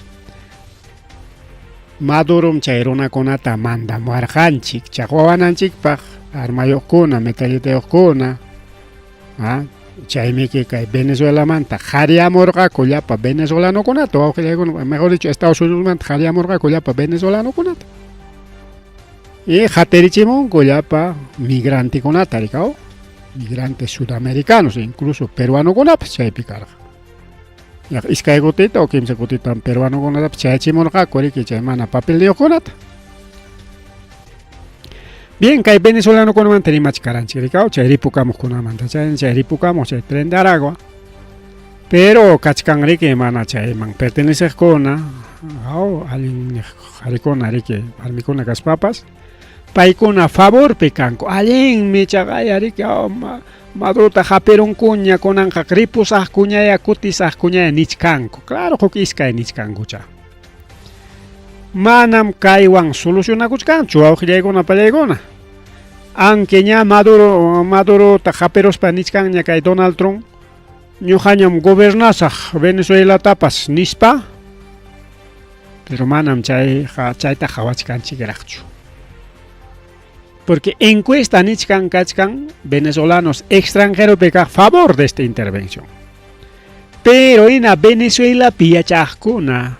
Madurom chay runakunata mandamuwarqanchik chaqwawananchikpaq armayuqkuna, metralletayuqkuna. Chaymiki kay Venezuelamanta qariyamurqaku llapa venezolanokunata, wawqillaykuna, mejor dicho, Estados Unidosmanta qariyamurqaku llapa venezolanokunata. Y qatirichimunku llapa migrantekunata, rikaw, migrantes sudamericanos, incluso peruanokunapas chaypi karqa. Yaqa iskay kutita o kimsa kutitam peruanokunatapas chayachimurqaku riki chay mana papelniyuqkunata. Bien, kay venezolanokunamanta rimachkaranchik rikaw, chay ripukamuqkunamanta, chay chay ripukamuq chay tren de Aragua. Pero kachkan riki mana chayman perteneceqkuna, aw allin qarikuna riki warmikuna kaspapas, paykuna favorpi kanku, allinmi chaqaya riki Madurota hapirunkuña kunanqa ripusaqkuñaya kutisaqkuñaya nichkanku. Claro, huk iskay nichkankucha. Manam kaywan solucionakuchkanchu wawqillaykuna pallaykuna. Aunque ña Maduro Madurota hapiruspa nichkanña kay Donald Trump, ñuqañam gobernasaq Venezuelatapas nispa, pero manam chayqa chayta qawachkanchikraqchu. Porque encuesta nichkan kachkan venezolanos extranjeropi kaq favor de esta intervención. Pero hina Venezuelapi yachaqkuna,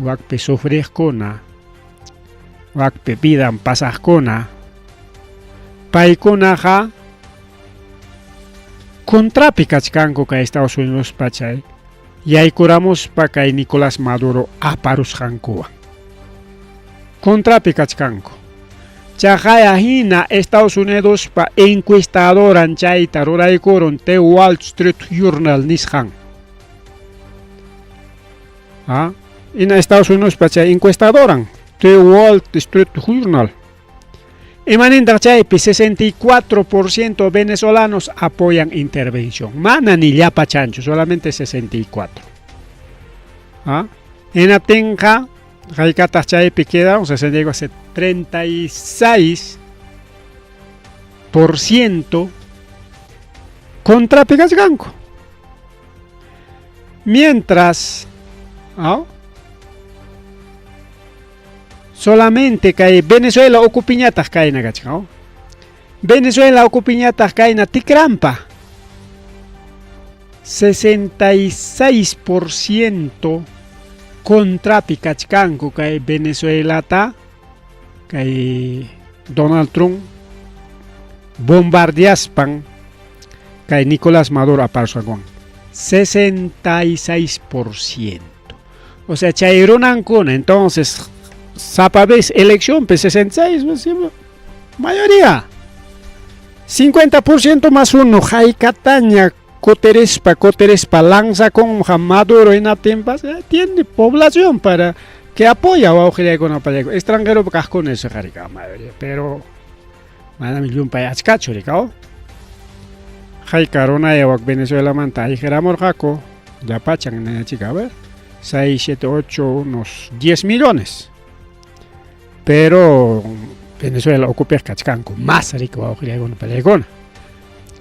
wakpi sufriqkuna, wakpi vidan pasaqkuna, paykunaqa contrapi kachkanku kay Estados Unidospa chay yaykuramuspa kay Nicolás Maduro aparusqankuwan. Contrapi kachkanku. Chaqaya hina Estados Unidospa encuestadoran chayta ruraykurun The Wall Street Journal nisqan. Ah, hina Estados Unidospa chay encuestadoran The Wall Street Journal. Imanintaq chaypi 64% venezolanos apoyan intervención. Mana ni llapa chancho, solamente 64. ¿Ah? Hinaptinqa Haykataq chaypi quedaron? 64, 36% contrapi kachkanku. Mientras, ¿no? Solamente kay Venezuela ukupiñataq kayna kachkan. Venezuela ukupiñataq kayna tikrampa. 66% contrapi kachkanku kay Venezuelata kay Donald Trump bombardeaspan kay Nicolás Maduro aparusqankuwan 66%. O sea, chay runankuna, entonces, sapa vez elección, 66, pues, mayoría. 50% más uno, haykataña kuterispa, kuterispa, lanza con Maduro hinaptinpas, tiene población para que apoya wawqillaykuna payku. Extranjero kaqkuna eso qarika mayoría, pero manami llumpay achkachu rikaw. Hayka runaya wak Venezuelamanta ayqiramurqaku, llapachan nanachica, a ver, 6, 7, 8, unos 10 millones. Pero Venezuela ukupiq kachkanku más rico wawqillaykuna pallaykuna.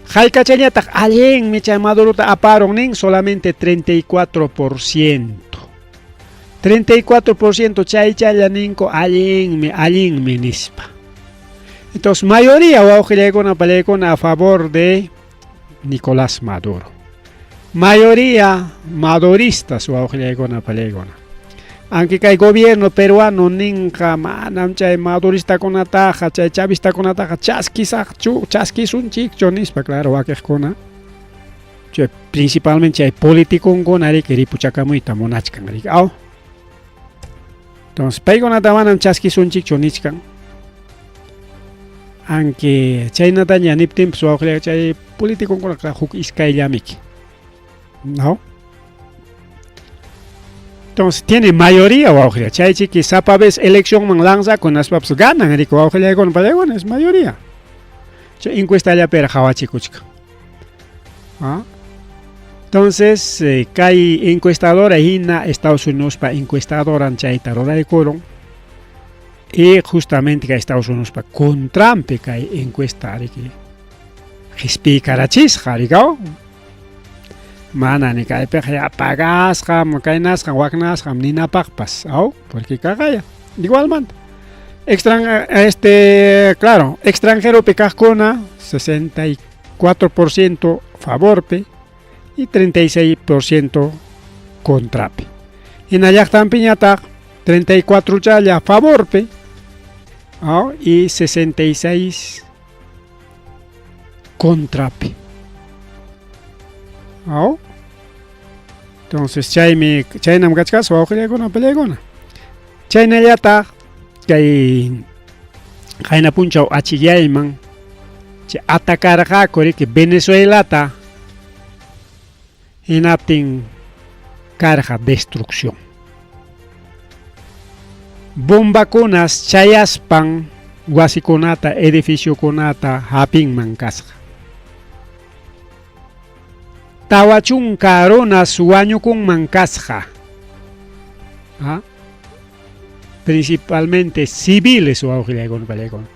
Haykachañataq allinmi chay Madurota aparun nin solamente 34%. 34% chaychalla ninku allinmi, allinmi nispa. Entonces, mayoría wawqillaykuna pallaykuna a favor de Nicolás Maduro. Mayoría maduristas wawqillaykuna pallaykuna. Aunque kay gobierno peruano ninqa manam chay maduristakunataqa chay chavistakunataqa chaskisaqchu chaskisunchikchu nispa, claro, wakiqkuna. Chay principalmente chay politiconkuna riki ripuchakamuyta munachkan riki aw. Entonces paykunata manam chaskisunchikchu nichkan. Aunque chaynataña niptinpas wawqilla chay politicokunaqa huk iskayllamiki. ¿No? Entonces tiene mayoría wawqilla. Chay chiki sapa vez elección man lanzakun nispapas ganan riki wawqillaykuna pallaykuna es mayoría. Chay encuestallapira qhawachikuchkan. ¿Ah? Entonces, kay encuestadora hina Estados Unidos pa encuestadora chayta ruraykurun. Y justamente kay Estados Unidos pa contranpi kay encuesta riki qispiykarachisqa rikaw. Mana ni kaypiqa ya pagasqam, kaynasqam, waknasqam ninapaqpas, aw, porque kaqaya igualmanta. Claro, extranjeropi kaqkuna 64% favorpi y 36% contrapi. Hina llaqtanpiñataq 34 challa favorpi, aw, y 66 contrapi. Aw. Entonces chaymi chaynam kachkasqa wawqillaykuna pallaykuna. Chaynallataq kay qayna punchaw achikyayman chay atakarqaku riki Venezuelata hinaptin karqa destrucción. Bombakunas chayaspan wasikunata, edificiokunata hapinman kasqa. 40 runas wañukunman kasqa. ¿Ah? Principalmente civiles wawqillaykuna pallaykuna.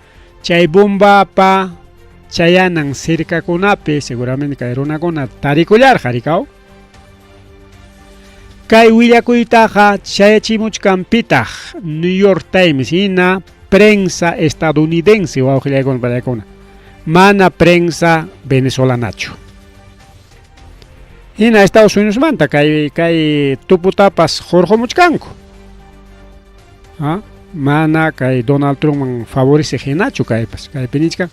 Chay bombapa chayanan cercakunapi seguramente kay runakuna tarikullarqa rikaw. Kay willakuytaqa chayachimuchkan pitaq New York Times hina prensa estadounidense wawqillaykuna pallaykuna. Mana prensa venezolanachu. Hina Estados Unidos manta kay kay tuputapas hurqumuchkanku. ¿Ah? Mana kay Donald Trumpman favorece hinachu kaypas. Kaypi nichkan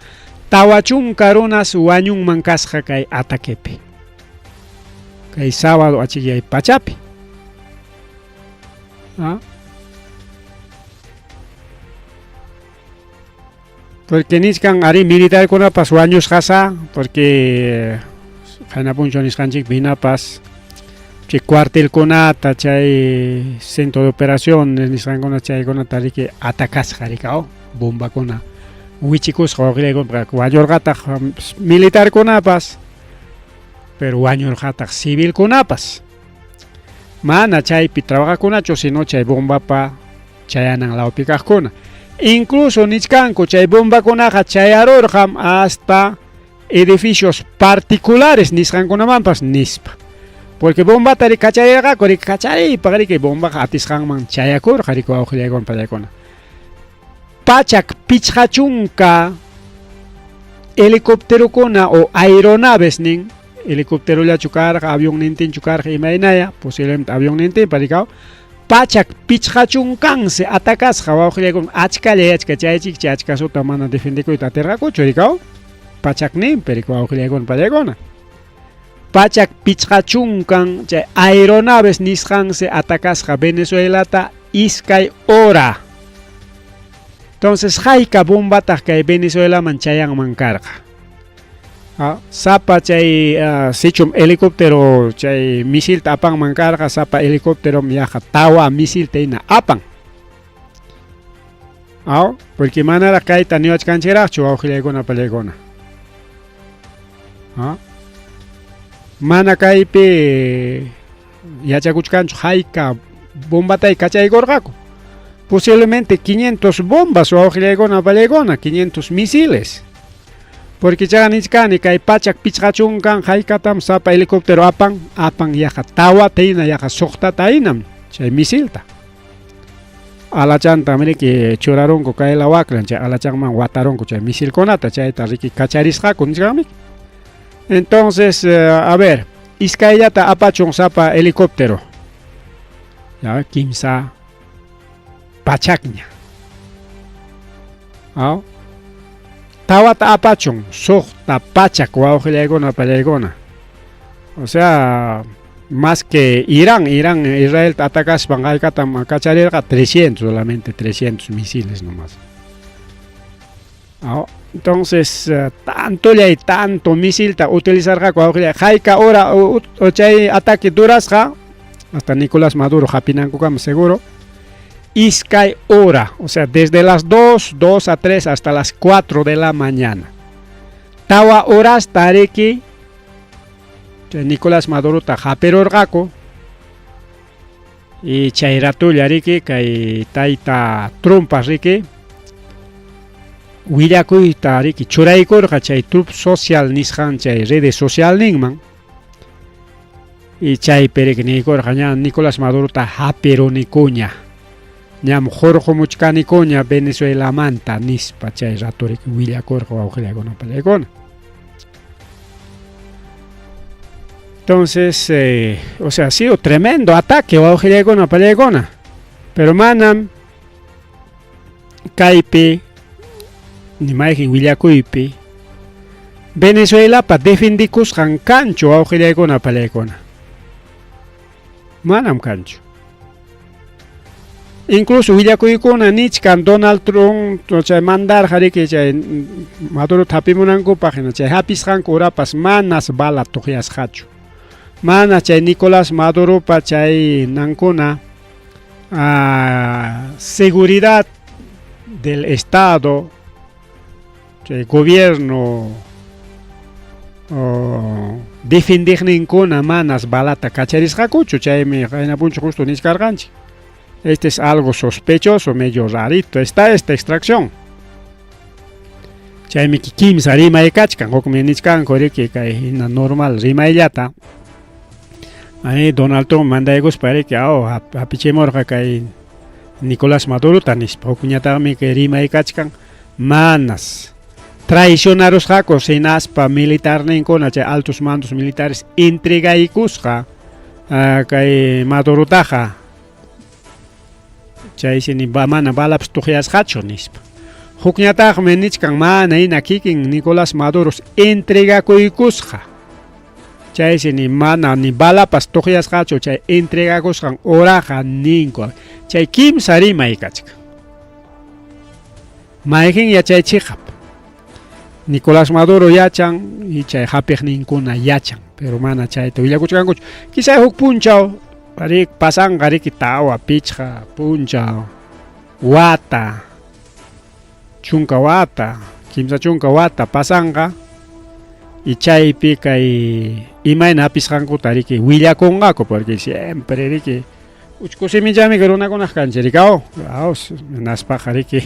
40 runas wañunman kasqa kay ataquepi. Kay sábado achikyay pachapi. ¿Ah? Porque nichkan ari militarkunapas wañusqasa, porque qayna punchaw nisqanchikpi hinapas chay cuartelkunata, chay centro de operaciones nisqankuna chaykunata riki atakasqa rikaw, bombakuna wichikusqa wawqillaykuna wañurqataq militarkunapas, pero wañurqataq civilkunapas. Mana chaypi trabajakunachu, sino chay bombapa Chayanan lawpi kaqkuna. Incluso nichkanku chay bombakunaqa chayarurqam hasta edificios particulares nisqankunamanpas nispa. Porque bombata ri kacharirqaku ri kachariypaq riki bombaqa atisqanman chayakurqa riki wawqillaykuna pallaykuna. Pachak 50 helicópterokuna o aeronaves nin helicópterollachu karqa avionnintinchu karqa imaynaya posiblemente avionnintinpa rikaw 150kansi atacasqa wawqillaykuna achkalla achka chaychik chay achkasuta mana defendekuyta atirqakuchu rikaw pachakninpi rikaw wawqillaykuna pallaykuna 150kan chay aeronaves nisqansi atacasqa Venezuelata iskay hora. Entonces hayka bombataq kay Venezuelaman chayanman karqa. Sapa chay sichum helicóptero chay misilta apanman karqa, sapa helicópterom yaqa tawa misilta hina apan. Aw, porque manaraq kayta niwachkanchiraqchu wawqillaykuna pallaykuna. Mana kaypi yachakuchkanchu hayka bombatay kachaykurqaku. Posiblemente 500 bombas wawqillaykuna pallaykuna, 500 misiles. Porque chaqa nichkani kay 150kan haykatam sapa helicóptero apan, apan yaqa tawata hina yaqa suqtata hinam chay misilta. Alachanta riki churarunku kay lawaklan chay alachanman watarunku chay misilkunata chayta riki kacharisqaku nichkanmi. Entonces, a ver, iskayllata apachun sapa helicóptero. Ya, 300. Aw. Tawata apachun 600 wawqillaykuna pallaykuna. O sea, más que Irán, Irán Israel atacaspan haykatam kacharirqa 300 solamente 300 misiles nomás. Aw. Entonces, tantollay tanto misilta utilizarqaku wawqillay hayka hora o chay ataque durasqa hasta Nicolás Maduro hapinankukama seguro. Iskay hora, o sea, desde las 2, 2 a 3 hasta las 4 de la mañana. Tawa horas tariki chay Nicolás Madurota hapirurqaku y chay ratulla riki kay tayta Trumpas riki willakuyta riki churaykurqa chay Truth Social nisqan chay redes socialninman y chaypi riki niykurqa ña Nicolás Madurota hapirunikuña ñam hurqumuchkanikuña Venezuelamanta nispa chay rato riki willakurqa wawqillaykuna pallaykuna. Entonces, o sea, ha sido tremendo ataque wawqillaykuna pallaykuna. Pero manam kaypi ni mayqin willakuypi Venezuelapa defendikusqan kanchu wawqillaykuna pallaykuna. Manam kanchu. Incluso willakuykuna nichkan Donald Trump chay mandarqa riki chay Maduro hapimunankupaq hina chay hapisqanku urapas manas bala tuqyasqachu. Mana chay Nicolás Maduropa chay nankuna seguridad del Estado, chay gobierno defendiqninkuna manas balata kacharisqakuchu, chaymi qayna punchu justo nichkarqanchik. Este es algo sospechoso, medio rarito está esta extracción. Chaymi kimsa rimay kachkan, hukmi nichkanku riki kay hina normal rimayllata. Ahí Donald Trump mandaykuspa riki aw hapichimurqa kay Nicolás Madurota nispa, hukñataqmi kay rimay kachkan manas traicionarusqaku hinaspa militarninkuna chay altos mandos militares entregaykusqa kay Madurotaqa. Chaysi ni mana balapas tuqyasqachu nispa. Hukñataqmi nichkan mana hina kikin Nicolás Maduro entregakuykusqa. Chaysi ni mana ni balapas tuqyasqachu chay entregakusqan uraqa ninku. Chay kimsa rimay kachkan. Mayqin yachay chiqap. Nicolás Maduro yachan y chay hapiqninkuna yachan, pero mana chayta willakuchkankuchu. Quizá huk punchaw rik pasanqa riki tawa pichqa punchaw wata 10 wata 30 wata pasanqa y chaypi kay imayna hapisqankuta riki willakunqaku, porque siempre riki Uchku simichami runakunaq kanchik rikaw. Hinaspaqa riki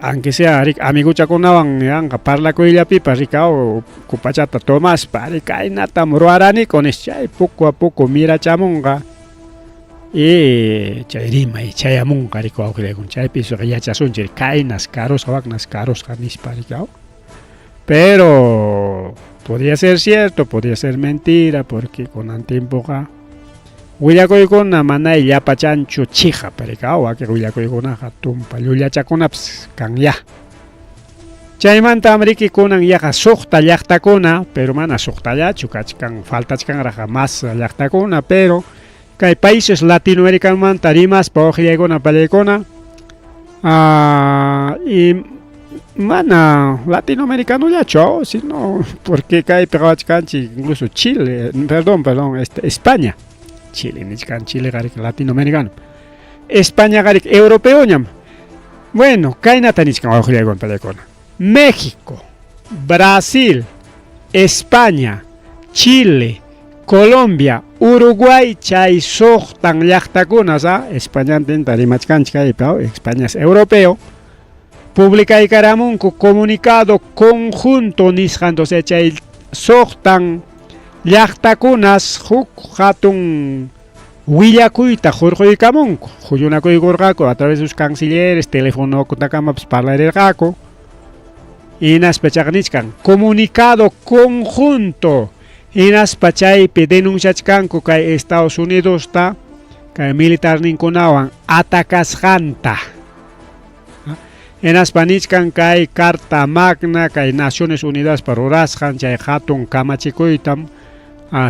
aunque sea riki amiguchakunawan yanqa parlakuyllapipas rikaw kupachata tomaspa ari kaynatam ruwaraniku nispa chay poco a poco mirachamunqa y chay rimay chayamunqa riki wawqillaykuna chaypi yachasunchik kaynas karusqa waknas karusqa nispa rikaw. Pero podría ser cierto, podría ser mentira, porque kunan tiempoqa willakuykuna manay llapachanchu chiqap rikaw, wakin willakuykunaqa tumpa llullachakunapas kanya. Chaymantam riki kunan yaqa suqta llaqtakuna, pero mana suqtallachu kachkan, faltachkanraq más llaqtakuna, pero kay países latinoamericanomanta rimaspa wawqillaykuna pallaykuna y mana latinoamericanollachu, sino porque kaypi qawachkanchik incluso Chile, perdón, perdón, España, Chile nichkan, Chile qariki latinoamericano, España qariki europeoñam. Bueno, kaynata nichkan wawqillaykuna pallaykuna, México, Brasil, España, Chile, Colombia, Uruguay chay suqtan llaqtakunas, Españantinta rimachkanchik kaypi, España es europeo, publicaykaramunku comunicado conjunto nisqa, entonces chay suqtan llaqtakunas huk hatun willakuyta hurquykamunku, huñunakuykurqaku a través de sus cancilleres, telefonokunakamapas parlarirqaku, hinaspa chaqa nichkan comunicado conjunto, hinaspa chaypi denunciachkanku kay Estados Unidosta kay militarninkunawan atacasqanta. Hinaspa nichkan kay Carta Magna kay Naciones Unidaspa rurasqan chay hatun kamachikuytam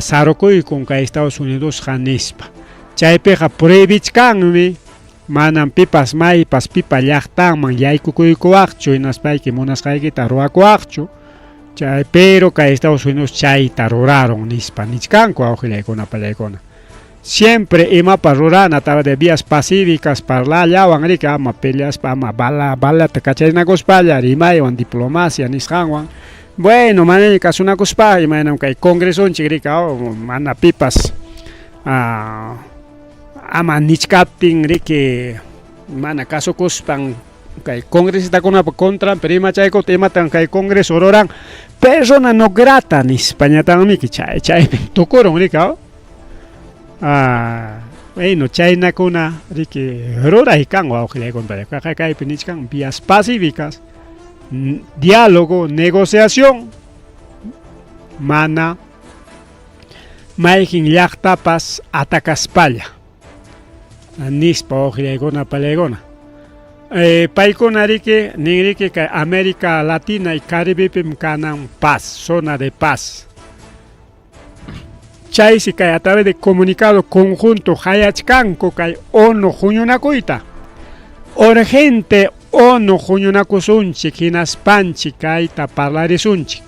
sarukuykun kay Estados Unidosqa nispa. Chaypiqa prohibichkanmi manam pipas maypas pipa llaqtanman yaykukuykuwaqchu hinaspayki munasqaykita ruwakuwaqchu. Chay pero kay Estados Unidos chayta ruraron nispa nichkanku wawqillaykuna pallaykuna. Siempre imapas rurana a través de vías pacíficas parlallawan riki ama peleaspa ama bala balata kacharinakuspalla rimaywan diplomacia nisqanwan. Bueno, manaña kasunakuspa imaynam kay congresonchik riki mana pipas ama nichkaptin riki mana kasukuspan kay congresistakunapa contranpi rimachaykuptin imatan kay congreso ruran persona no grata nispañatanmiki chay chaypi tukurun riki bueno chaynakuna riki ruray kan wawqillaykuna kaypi nichkan vías pacíficas, diálogo, negociación, mana mayqin llaqtapas atakaspalla nispa wawqillaykuna pallaykuna. Paykuna riki ninriki kay América Latina y Caribepim kanan paz, zona de paz. Chaysi kay a través de comunicado conjunto hayachkanku kay ONU huñunakuyta. Urgente ONU huñunakusunchik hinaspanchik kayta parlarisunchik.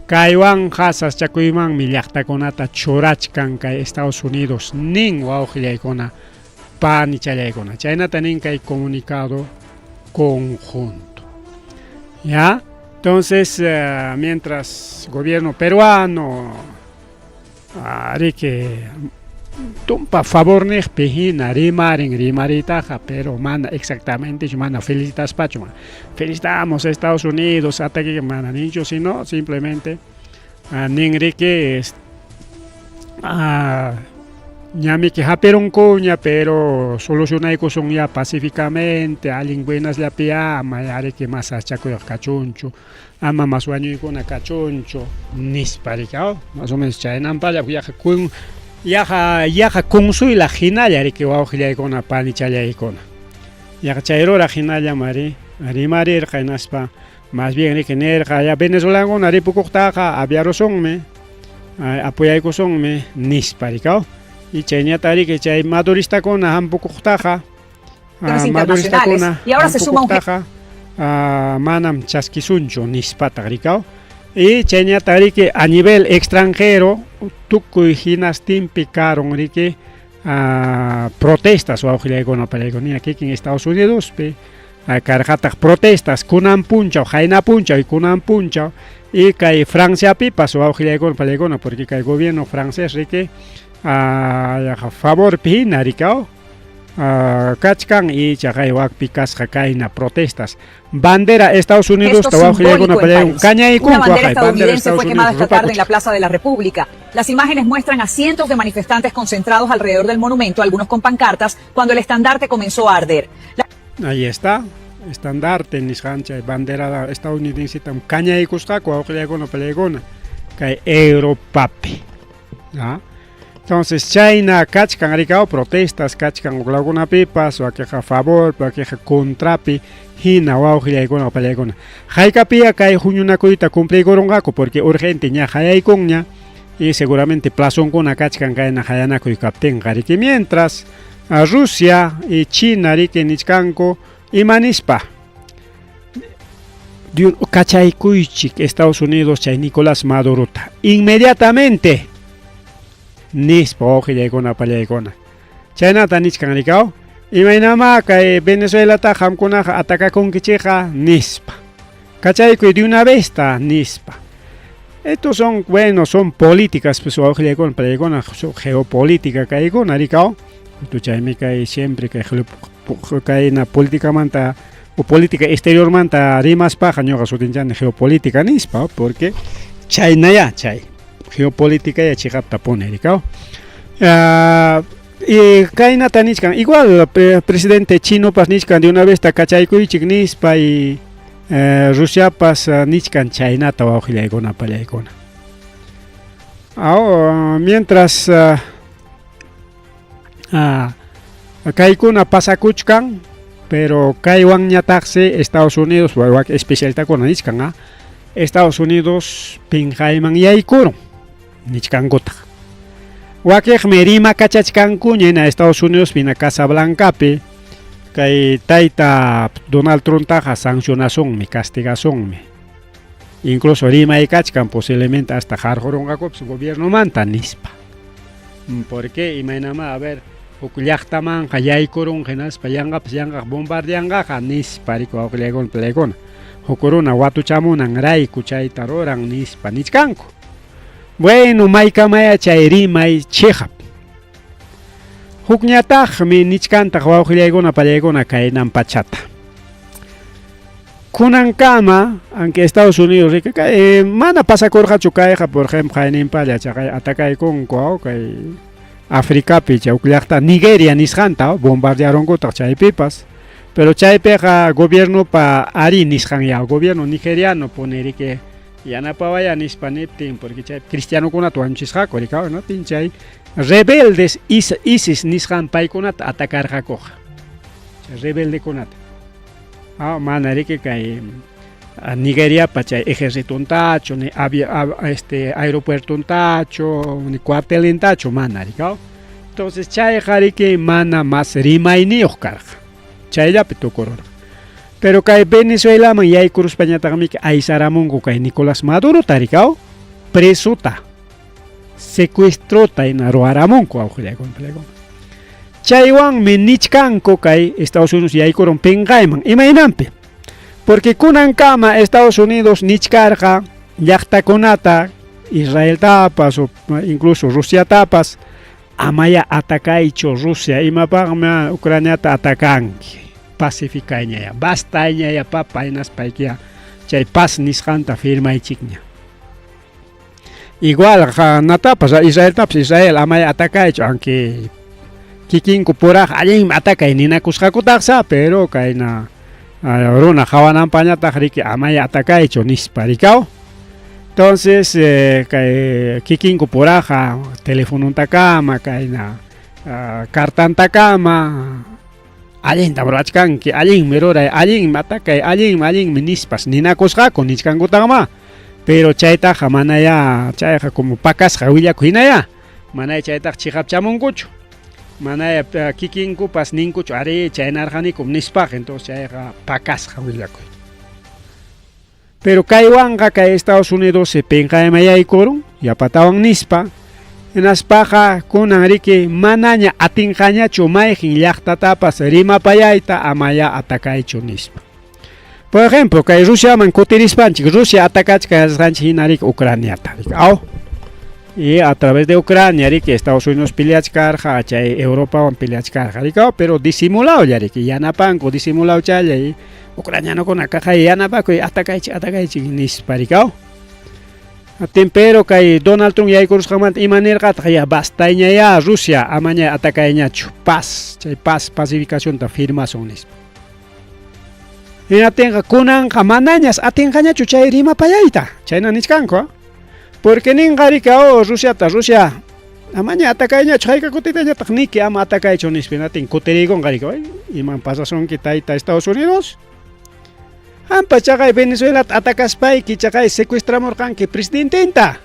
Kaywanqa sasachakuymanmi llaqtakunata churachkan kay Estados Unidos nin wawqillaykuna panichallaykuna. Chaynata nin kay comunicado conjunto. ¿Ya? Entonces, mientras gobierno peruano riki tumpa favorniqpi hina rimarin rimaritaqa, pero mana exactamente mana felicitaspachu, felicitamos a Estados Unidos ataque mana ninchu, sino simplemente nin riki ñamiki hapirunkuña, pero solucionaykusun ya pacíficamente, allin buenasllapi ama riki mas sasachakuyqa kachunchu, ama mas wañuykuna kachunchu nispa riki, más o menos chaynampalla yaqa kun yaqa yaqa kunsuyla hinalla riki wawqillaykuna panichallaykuna. Yaqa chay ruraq hinallam ari rimarirqa hinaspa más bien riki nirqa ya venezolankuna ripukuqtaqa aviarusunmi, apoyaykusunmi nispa riki. Y chayñata riki chay maduristakuna hampukuqtaqa maduristakuna Y ahora se suma un hampukuqtaqa manam chaskisunchu nispataq riki. Y chayñata riki a nivel extranjero tukuy hinastinpi karun riki protestas wawqillaykuna pallaykuna kikin Estados Unidospi karqataq protestas kunan punchaw qayna punchaw y kunan punchaw y kay Franciapipas wawqillaykuna pallaykuna porque kay gobierno francés riki Yaqa favorpi hina rikaw kachkan y chaqay wakpi kasqa kayna protestas. Bandera Estados Unidos Gesto simbólico en París. Kañaykunku Una bandera waqay, bandera estadounidense Estados fue quemada Unidos esta tarde en la rupakuchka. Plaza de la República. Las imágenes muestran a cientos de manifestantes concentrados alrededor del monumento, algunos con pancartas, cuando el estandarte comenzó a arder. La Ahí está, estandarte nisqan chay bandera estadounidensetam kañaykusqaku wawqillaykuna pallaykuna kay Europapi. ¿Ah? Entonces chayna kachkan rikaw protestas kachkan huklawkunapipas, wakiqa favor, wakiqa contrapi, hina wawqillaykuna pallaykuna. Haykapiya kay huñunakuyta cumpliykurunqaku porque urgente ña hayaykunña y seguramente plazonkuna kachkan kayna hayanakuy kaptinqa riki mientras a Rusia y China riki nichkanku imanispa kachaykuychik Estados Unidos chay Nicolás Madurota inmediatamente nispa wawqillaykuna pallaykuna chaynata nichkan rikaw imaynama kay Venezuelata qamkunaqa atakakunkichikqa nispa kachaykuy de una vez ta nispa. Estos son, bueno, son políticas, pues wawqillaykuna pallaykuna geopolítica kaykuna rikaw chaymi kay siempre kay kayna políticamanta o política exteriormanta rimaspaqa ñuqa sutinchani geopolítica nispa porque chaynaya chay geopolítica ya chiqaptapuni rikaw. Y kaynata nichkan igual presidente chinopas nichkan de una vez ta kachaykuychik nispa y Rusiapas nichkan chaynata wawqillaykuna pallaykuna. Mientras kaykuna pasakuchkan, pero kaywanñataqsi Estados Unidos especialistakuna nichkan Estados Unidos pinqayman yaykurun nichkankutaq. Wakiqmi rimakachachkankuña hina Estados Unidos hina Casa Blancapi kay tayta Donald Trumptaqa sancionasunmi, castigasunmi. Incluso rimaykachkan posiblemente hasta qarqurunqakupas gobiernomanta nispa. ¿Por qué? Imaynama, a ver, huk llaqtamanqa yaykurunqa hinaspa yanqapas yanqaq bombardeanqaqa nispa riku wawqillaykuna palaykuna. Huk runa watuchamunan rayku chayta ruran nispa nichkanku. Bueno, maykamaya chay rimay chiqap. Hukñataqmi nichkantaq wawqillaykuna pallaykuna kaynan pachata. Kunankama, aunque Estados Unidos rika mana pasakurqachu kayqa, por ejemplo, hayninpalla chaqay atakaykunku kay Africapi chay huk llaqta Nigeria nisqanta bombardearunkutaq chaypipas. Pero chaypiqa gobiernopa ari nisqan ya, gobierno nigeriano pone riki yanapawaya nispa niptin, porque chay cristianokunata wañuchisqaku rikaw, no? Chay rebeldes ISIS nisqan paykunata atakarqakuqa. Chay rebeldekunata. Mana riki kay Nigeriapa chay ejércitontachu, ni aeropuertontachu, ni cuartelintachu, mana rikaw. Entonces chayqa riki mana mas rimayniyuq karqa. Chayllapi tukururqa. Pero kay Venezuelaman yaykuruspañataqmi aysaramunku kay Nicolás Madurota rikaw, presota, secuestrota hina ruwaramunku wawqillaykuna. Chaywanmi nichkanku kay Estados Unidos yaykurun pinqayman. Imaynanpi? Porque kunankama Estados Unidos nichkarqa llaqtakunata Israeltapas o incluso Rusiatapas amaya atakaychu Rusia imapaqmi Ucraniata atakanki pacificayñaya bastañaya papa hinaspaykiya chay paz nisqanta firmaychikña. Igual natapas Israeltapas Israel amaya atakaychu aunque kikinku puraq allinmi atakay ninakusqakutaqsa pero kayna runa hawananpañataq riki amaya atakaychu nispa rikaw. Entonces kay kikinku puraqa telefonontakama kayna cartantakama allinta ruwachkanki allinmi ruray allinmi atakay allinmi allinmi nispas ninakusqaku nichkankutaqma. Pero chaytaqa manaya chayqa como pakasqa willakuy hinaya manaya chaytaqa chiqapchamunkuchu. Manaya kikinkupas ninkuchu ari chaynarqanikum nispaqa entonces chayqa pakasqa willakuy. Pero kaywanqa kay Estados Unidos se pinqayman yaykurun yapatawan nispa hinaspaqa kunan riki manaña atinqañachu mayqin llaqtatapas rimapayayta amaya atakaychu nispa. Por ejemplo, kay Rusiaman kutirispanchik Rusia atakachka yachasqanchik hina riki Ucraniata. Aw. Y a través de Ucrania, riki, Estados Unidos peleachkarqa, chay Europawan peleachkarqa, riki, pero disimulado riki, yanapanku, disimulado chaylla, y ucranianokuna kaqay yanapakuy, atakaychik, atakaychik, nispa, riki, Atin, pero kay Donald Trump yaykurusqanmanta ima nirqataq, ya bastayña ya Rusia, amaña atakayñachu, paz, chay paz, pacificacionta firmasun, nispa. Hinaptinqa kunanqa manañas atinqañachu chay rimapayayta, chayna nichkanku, porque ninqa riki, oh, Rusiata, Rusia, amaña atakayñachu, hayka kutitañataq niki ama atakaychu nispa, hinaptin kutiriykunqa riki, iman pasasunki tayta Estados Unidos? Hampa chaqay Venezuelata atakaspayki chaqay secuestramurqanki presidententa.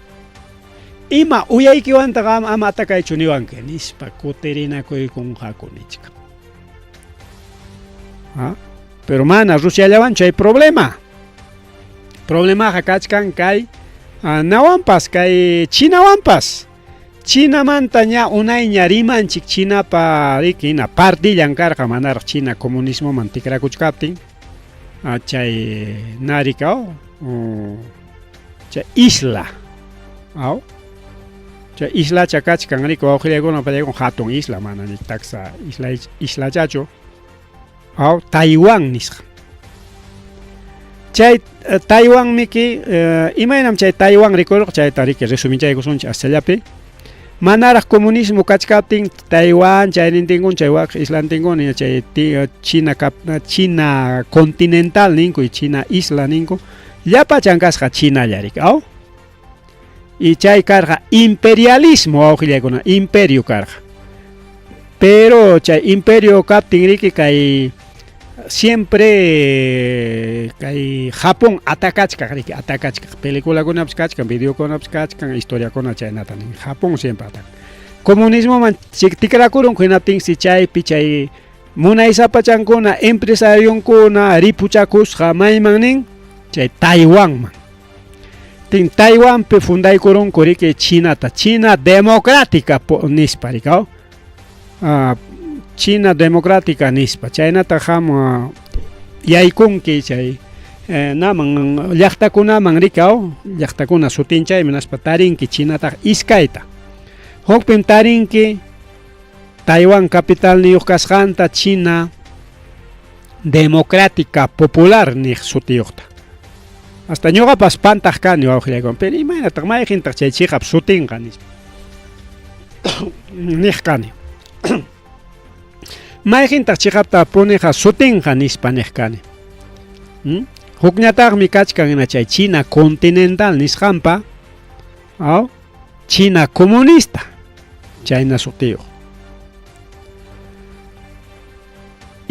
Ima uyaykiwantaq ama, ama atakaychu niwanki nispa kutirinakuykunqaku nichkan. ¿Ah? Pero mana Rusiallawan chay problema. Problemaqa kachkan kay nawanpas, kay Chinawanpas. Chinamanta ña unayña rimanchik, Chinapa riki hina partillan karqa manaraq China comunismoman tikrakuchkaptin. Chay narikao chay isla aw chay islacha kachkan riki wawqillaykuna pallaykuna hatun isla mana ni taksa isla islachachu aw Taiwán nisqa. Chay Taiwanmiki imaynam chay Taiwán rikurqa chayta riki resuminchaykusunchik aschallapi. Manaraq comunismo kachkaptin Taiwán chaynintinkuna chay wak islantinkuna chay China China continental ninku y China isla ninku llapachan kasqa Chinalla riki aw. Y chay karqa imperialismo wawqillaykuna imperio karqa. Pero chay imperio kaptin riki kay siempre kay Japón atakachkaq riki atakachkaq peliculakunapas kachkan videokunapas kachkan historiakuna chaynata nin Japón siempre ataka. Comunismoman tikrakurun hinaptinsi chaypi chay munaysapachankuna empresarionkuna ripuchakusqa mayman nin chay Taiwanman. Tin Taiwanpi fundaykurunku riki Chinata, China democrática nispa riki, China democrática nispa, chaynata qam yaykunki chay naman llaqtakunaman riki, llaqtakuna sutinchaymi naspa tarinki Chinataqa iskayta. Hukpim tarinki Taiwán capitalniyuq kasqanta China democrática popular niq sutiyuqta. Hasta ñuqapas pantaq kani wawqillaykuna, pero imaynataq mayqintaq chay chiqap sutinqa nispa. Niq kani. Mayqintaq chiqapta puniqa sutinqa nispa niq kani. Hukñataqmi kachkan hina chay China continental nisqanpa, aw, China comunista chayna sutiyuq.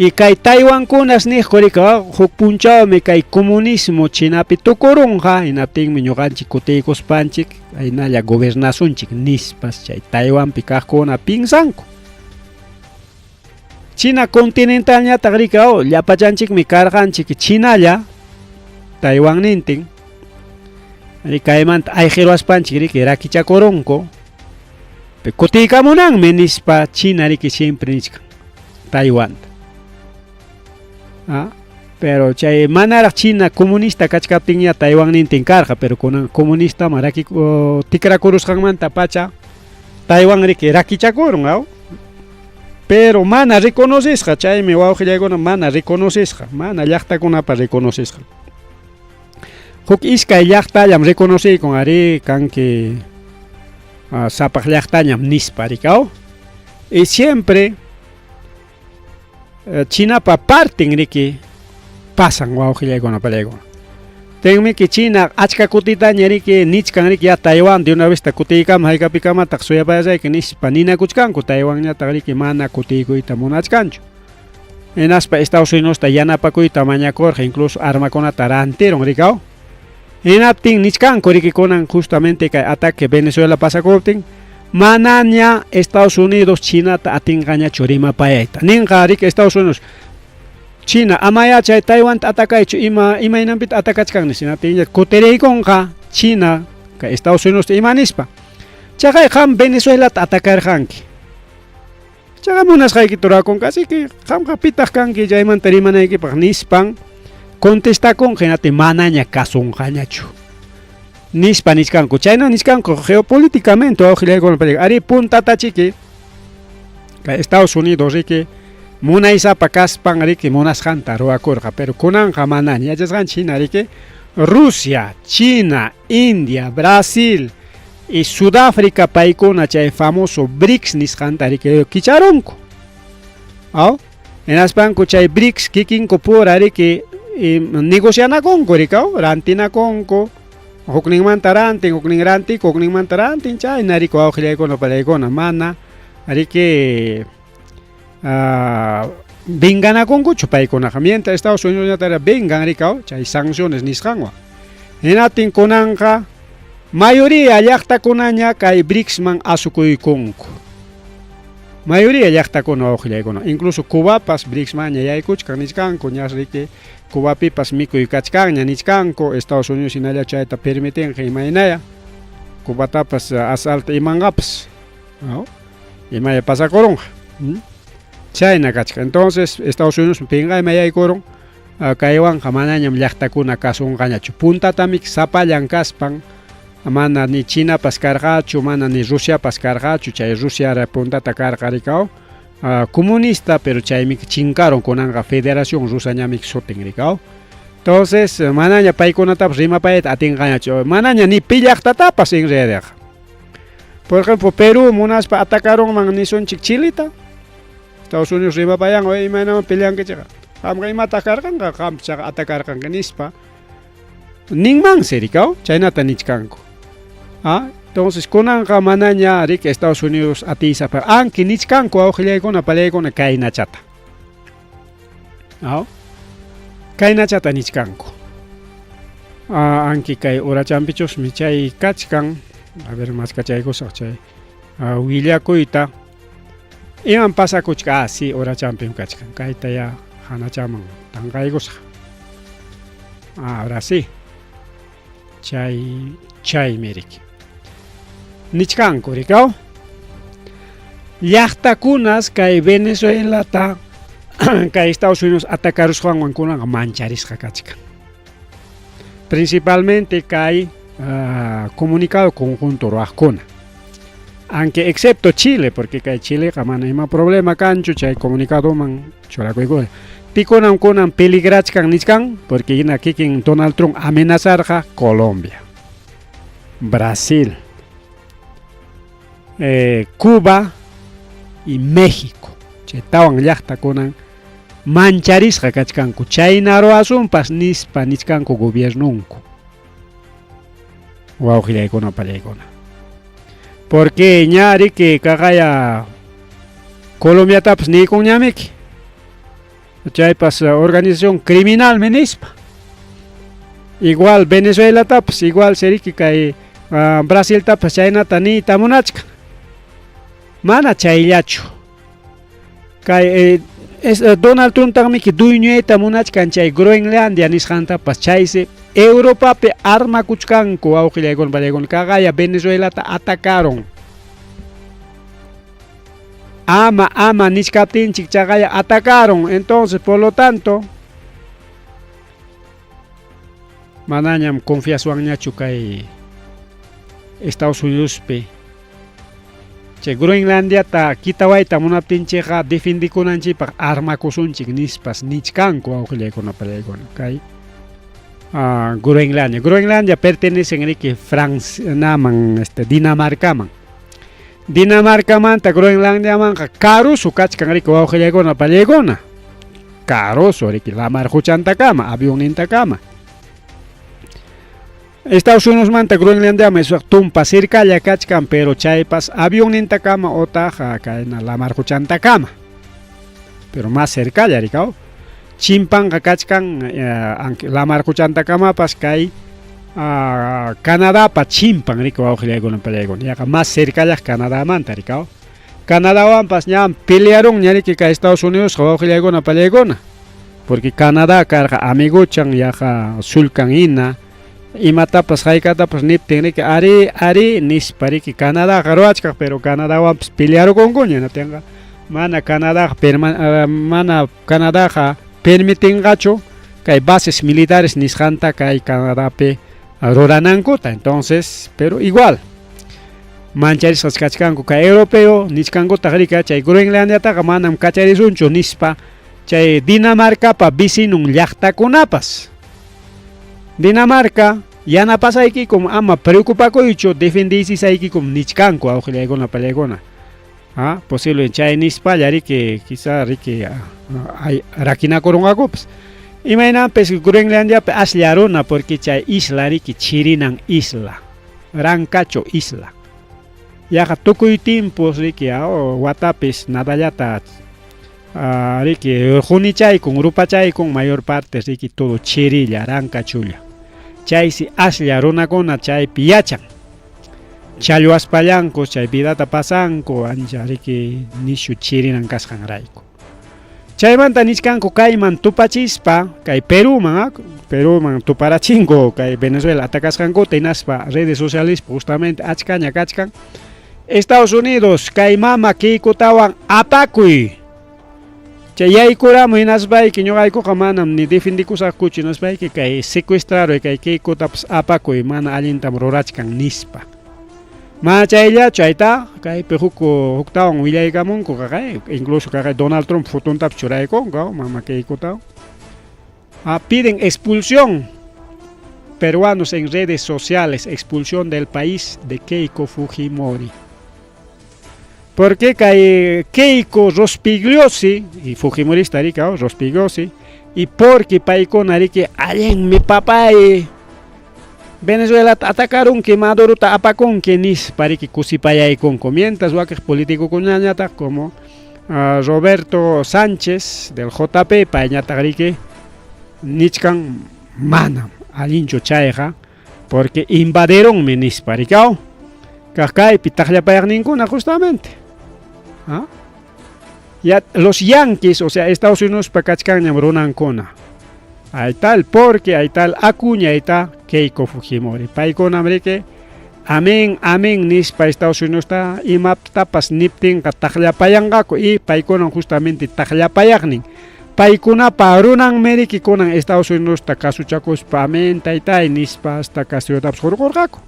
Y kay Taiwankunas niqku riki, huk punchawmi kay comunismo Chinapi tukurunqa, hinaptinmi ñuqanchik kutiykuspanchik hinalla gobernasunchik nispas chay Taiwanpi kaqkuna pinsanku. China continentalñataq riki, llapachanchikmi karqanchik Chinalla Taiwannintin. Kaymanta ayqiruwaspanchik riki rakichakurunku. Kutiykamunanmi nispa China riki siempre nichkan Taiwanta. Pero chay manaraq China comunista kachkaptinña Taiwannintin karqa, pero kunan comunistaman tikrakurusqanmanta pacha Taiwan riki rakichakurun, aw. Pero mana reconocisqa, chaymi wawqillaykuna mana reconocisqa, mana llaqtakunapa reconocisqa. Huk iskay llaqtallam reconociykun ari kanki sapaq llaqtañam nispa riki, aw. Y siempre Chinapa partin riki pasan wawqillaykuna pallaykuna. Tenmiki China achka kutitaña riki nichkan riki ya Taiwán de una vez ta kutiykama haykapikamataq suyapayasayki nispa ninakuchkanku Taiwanñataq riki mana kutiykuyta munachkanchu. Hinaspa Estados Unidosta yanapakuyta mañakurqa incluso armakunata rantirun riki, aw. Hinaptin nichkanku riki kunan justamente kay ataque Venezuela pasakuptin manaña Estados Unidos Chinata atinqañachu rimapayayta. Ninqa riki Estados Unidos China amaya chay Taiwanta atakaychu ima imaynanpita atakachkan nispa. Hinaptinña kutiriykunqa China kay Estados Unidosta ima nispa. Chaqay qam Venezuelata atakarqanki. Chaqa munasqaykita rurakunqa, así que qamqa pitaq kanki chaymanta rimanaykipaq nispan contestakunqa hinaptin manaña kasunqañachu. Nispa nichkanku. Chayna nichkanku geopolíticamente wawqillaykuna payqa. Arí puntatachiki kay Estados Unidos riki munaysapa kaspan riki munasqanta ruwakurqa, pero kunanqa manaña. Yachasqanchik hina riki Rusia, China, India, Brasil y Sudáfrica paykuna chay famoso BRICS nisqanta riki kicharunku. Aw? Hinaspanku chay BRICS kikinku pura riki negocianakunku riki, aw? Rantinakunku. Hukninmanta rantin, huknin rantiku, hukninmanta rantin, chayna riki wawqillaykuna palaykuna mana riki venganakunkuchu paykunaqa. Mientras Estados Unidos vengan riki, aw? Chay sanciones nisqanwan. Hinaptin kunanqa mayoría llaqtakunaña kay BRICSman asukuykunku. Mayoría llaqtakuna wawqillaykuna, incluso Cubapas BRICSmanña yaykuchkan nichkanku, ñas riki Cubapipas mikuy kachkanña nichkanku, Estados Unidos hinalla chayta permitinqa imaynaya Cubatapas asalta imanqapas, ¿no? Imaya pasakurunqa. Chayna kachkan. Entonces, Estados Unidos pinqayman yaykurun, kaywanqa manañam llaqtakuna kasunqañachu. Puntatamik sapallan kaspan mana ni Chinapas karqachu, mana ni Rusiapas karqachu, chay Rusia puntata karqa rikaw comunista, pero chaymi chinkarun kunanqa Federación Rusañamik sutin rikaw. Entonces, manaña paykunatapas rimapayta atinqañachu, manaña ni pi llaqtatapas en realidad. Por ejemplo, Perú munaspa atacarunman nisunchik Chilita. Estados Unidos rimapayan, oye, imaynaman peleankichikqa. Qamqa imataq karqanqa, qampas chaqa atacarqanki nispa. Ninmansi rikaw, chaynata nichkanku. Entonces kunanqa manaña riki Estados Unidos atiysapa, anki nichkanku wawqillaykuna palaykuna kaynachata. Kaynachata nichkanku. Anki kay urachampichusmi chay kachkan. A ver, maskachaykusaq chay willakuyta. Iman pasakuchka? Sí, urachampim kachkan. Kayta ya hanachaman tanqaykusaq. Ahora sí. Chay chaymi riki. Nichkanku rikaw. Llaqtakunas kay Venezuelata kay Estados Unidos atacarusqanwan kunanqa mancharisqa kachkan. Principalmente kay comunicado conjunto ruwaqkuna. Aunque excepto Chile, porque kay Chileqa mana ima problema kanchu chay comunicadoman churakuykuna. Pikunam kunan peligrachkan nichkan, porque hina kikin Donald Trump amenazarqa Colombia, Brasil, Cuba y México. Chay tawan llaqtakunan mancharisqa kachkanku, chayna ruwasunpas nispa nichkanku gobiernonku. Wawqillaykuna pallaykuna. Porque ña riki kaqaya Colombiatapas niykunñamiki. Chaypas organización criminalmi nispa. Igual Venezuelatapas, igual seriki kay Brasiltapas chaynata niyta munachkan. Mana chayllachu. Kay Donald Trumptaqmiki dueñoyta munachkan chay Groenlandia nisqantapas, chaysi Europapi armakuchkanku wawqillaykuna pallaykuna, kaqaya Venezuelata atacaron. Ama, ama nichkaptinchik chaqaya atacaron. Entonces, por lo tanto, manañam confiaswanñachu kay Estados Unidospi. Chay Groenlandiata kitawayta munaptinchikqa defendikunanchikpaq armakusunchik nispas nichkanku wawqillaykuna pallaykuna. Kay Groenlandia. Groenlandia pertenece riki Franciaman, Dinamarcaman. Dinamarcamanta Groenlandiamanqa karusu kachkan riki wawqillaykuna pallaykuna. Karusu riki lamar quchantakama, avionnintakama. Estados Unidosmanta Groenlandiaman isaq tumpa cercalla kachkan, pero chaypas avionnintakama otaq kayna lamar quchantakama. Pero más cercalla rikaw. Chimpanqa kachkan lamar quchantakamapas kay Canadapa chimpan rikaw wawqillaykuna pallaykuna. Yaqa más cercallaq Canadamanta rikaw. Canadawanpas ña pelearunña riki kay Estados Unidosqa wawqillaykuna pallaykuna. Porque Canadá karqa amiguchan yaqa sulkan hina. Imatapas haykatapas niptin riki ari ari nispa riki Canadaqa ruwachkaq, pero Canadawanpas pelearukunkuña hinaptinqa mana Canadaqa mana Canadaqa permitinqachu kay bases militares nisqanta kay Canadapi Ruranankuta. Entonces, pero igual mancharisqas kachkanku kay europeo nichkankutaq rika chay Groenlandiataqa manam kacharisunchu nispa chay Dinamarcapa vecinon llaqtakunapas. Dinamarca yanapasaykikum ama preocupakuychu defendisisaykikum nichkanku awqillaykuna pallaykuna. Ah, posible chay nispalla riki quizá riki rakinakurunqakupas. Imaynanpis Groenlandiapi aslla runa porque chay isla riki chirinan isla. Rankacho isla. Yaqa tukuy tiempos riki watapis nadallata riki qunichaykun rupachaykun mayor parte riki todo chirilla rankachulla. Chaysi aslla runakuna chaypi yachan. Challwaspallanku chay vidata pasanku ancha riki nishu chirinan kasqanrayku. Chaymanta nichkanku kayman tupachispa kay Peruman, Peruman tuparachinku kay Venezuela atakasqankuta hinaspa redes sociales justamente achkaña kachkan. Estados Unidos kay mama Keikotawan apakuy. Chay yaykuramuy hinaspayki ñuqaykuqa manam ni defendikusaqkuchu hinaspayki kay secuestraruy kay Keikotapas apakuy mana allintam rurachkan nispa. Mana chayllachu ayta kaypi huk huktawan willaykamunku kaqay incluso kaqay Donald Trump fotontapas churaykunku mama Keikotawan. Piden expulsión peruanos en redes sociales, expulsión del país de Keiko Fujimori. Porque kay Keiko Rospigliosi y Fujimorista rika Rospigliosi y porque paykuna riki allinmi papay Venezuela atacarunki Madurota apakunki nispa riki kusipayaykunku mientras wakiq políticokunañataq como Roberto Sánchez del JP payñataq riki nichkan manam allinchu chayqa porque invadieronmi nispa rikaw kaq kaypi taqllapayaqninkuna justamente. ¿Ah? Ya los yanquis, o sea, Estados Unidos pa kachkanñam runankuna. Ahí está el porque, ahí está el Acuña, ahí está Keiko Fujimori. Paykuna riki amén, amén nispa Estados Unidos ta imaptapas niptinqa taqllapayanqaku y paykunan justamente taqllapayaqnin. Paykunapa runanmi riki kunan Estados Unidos ta kasuchakuspa amén taytay nispa hasta Castillotapas hurqurqaku.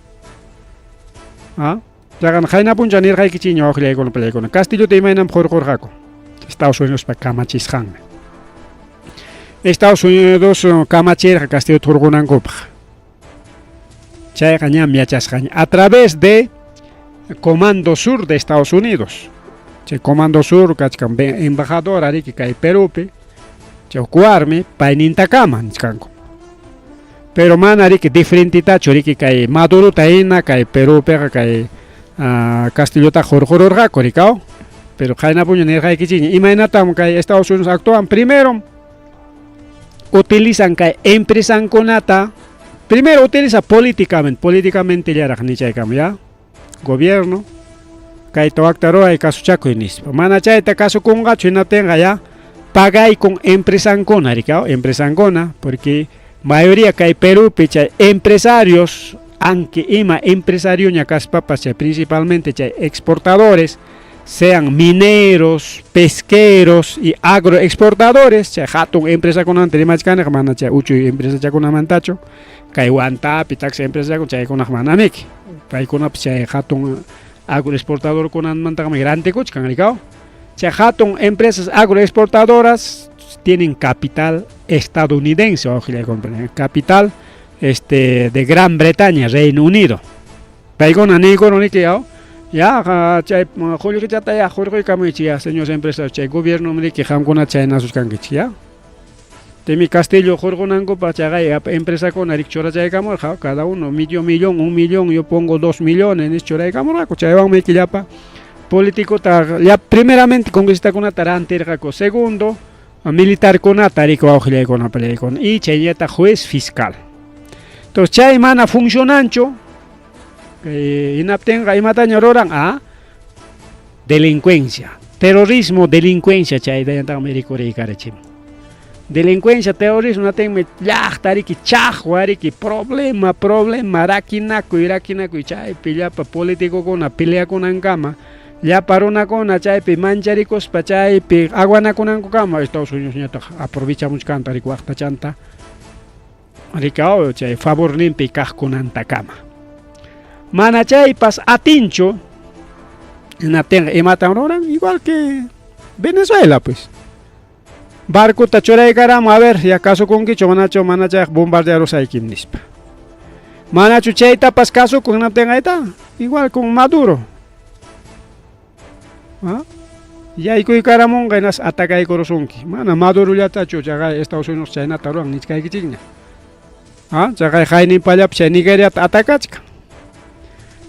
¿Ah? Chaqa qayna puncha nirqaykichikña wawqillaykuna pallaykuna. Castillota imaynanpi hurqurqaku. Estados Unidos pa kamachisqanmi. Estados Unidos kamachirqa Castillota hurqunankupaq. Chayqa ñam yachasqaña. A través de Comando Sur de Estados Unidos. Chay Comando Sur kachkan embajador riki kay Perupi. Chay huk warmi paynintakama nichkanku. Pero mana riki diferentitachu riki kay Madurota hina kay Perupiqa kay Castillota hurqururqaku rikaw. Pero qayna puñu nirqaykichikña imaynatam kay Estados Unidos actúan. Primero utilizan kay empresankunata. Primero utiliza políticamente, políticamente llaraq nichaykama ya. Gobierno kayta wakta ruray kasuchakuy nispa. Mana chayta kasukunqachu hinaptinqa ya pagaykun empresankuna rikaw, empresankuna porque mayoría kay Perupi chay empresarios aunque ima empresarioña kaspapas chay principalmente chay exportadores sean mineros, pesqueros y agroexportadores, chay hatun empresakunamanta rimachkaniqa mana chay uchuy empresachakunamantachu kay Huantapi taxi empresachakuna chaykunaq manamiki paykunapas chay hatun agroexportadorkunamantaqmi rantikuchkan rikaw. Chay hatun empresas agroexportadoras tienen capital estadounidense, wawqillaykuna, capital de Gran Bretaña, Reino Unido. Paykuna niykuna niki yaw ya chay qullqichata ya hurquykamuychik ya señores empresarios chay gobierno riki qamkuna chaynasuchkankichik ya. Temi Castillo hurqunankupaq chaqay empresakuna riki churachaykamurqa cada uno medio millón, un millón, yo pongo 2 millones nis churaykamurqaku chaywanmi llapa políticota ya primeramente congresistakunata rantirqaku, segundo militarkunata riki wawqillaykuna pallaykuna y chaynallataq juez fiscal. Entonces chay mana funcionanchu hinaptinqa imataña ruran a delincuencia, terrorismo, delincuencia chaytallantaqmi rikuriykarichin. Delincuencia, terrorismo natinmi llaqta riki chaqwa riki problema, problema rakinakuy, rakinakuy chaypi llapa politicokuna peleakunankama llapa runakuna chaypi mancharikuspa chaypi aguanakunankukama Estados Unidos ñataq aprovechamuchkanta riki waqtachanta. Rikaw chay favorninpi kaqkunantakama. Mana chaypas atinchu, hinaptinqa imatam ruran? Igual que Venezuela pues. Barcota churaykaramu, a ver, ya kasukunkichu manachu, mana chayqa bombardearusaykim nispa. Manachu chaytapas kasukun, hinaptinqa ahí igual con Maduro. ¿Ah? Yaykuykaramunqa hinas atacaykurusunki. Mana Madurollatachu chaqay Estados Unidos chaynata ruran nichkaykichikña. ¿Ah? Chaqay hayninpallapi chay Nigeriata atacachkan.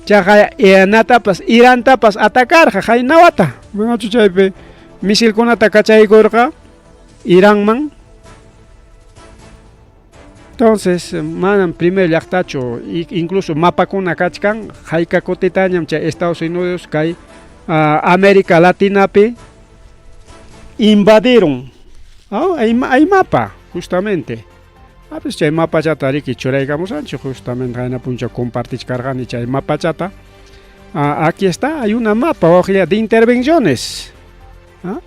Chaqay natapas Irantapas atacarqa haynawata. Manachu chaypi misilkunata kachaykurqa Iranman? Entonces, manam primer llaqtachu, incluso mapakuna kachkan, hayka kutitañam chay Estados Unidos kay América Latinapi invadieron. Oh, hay, hay mapa, justamente. A veces chay mapachata riki churaykamusanchik justamente qayna punchaw compartichkarqani chay mapachata. Aquí está, hay una mapa wawqilla de intervenciones. ¿Ah?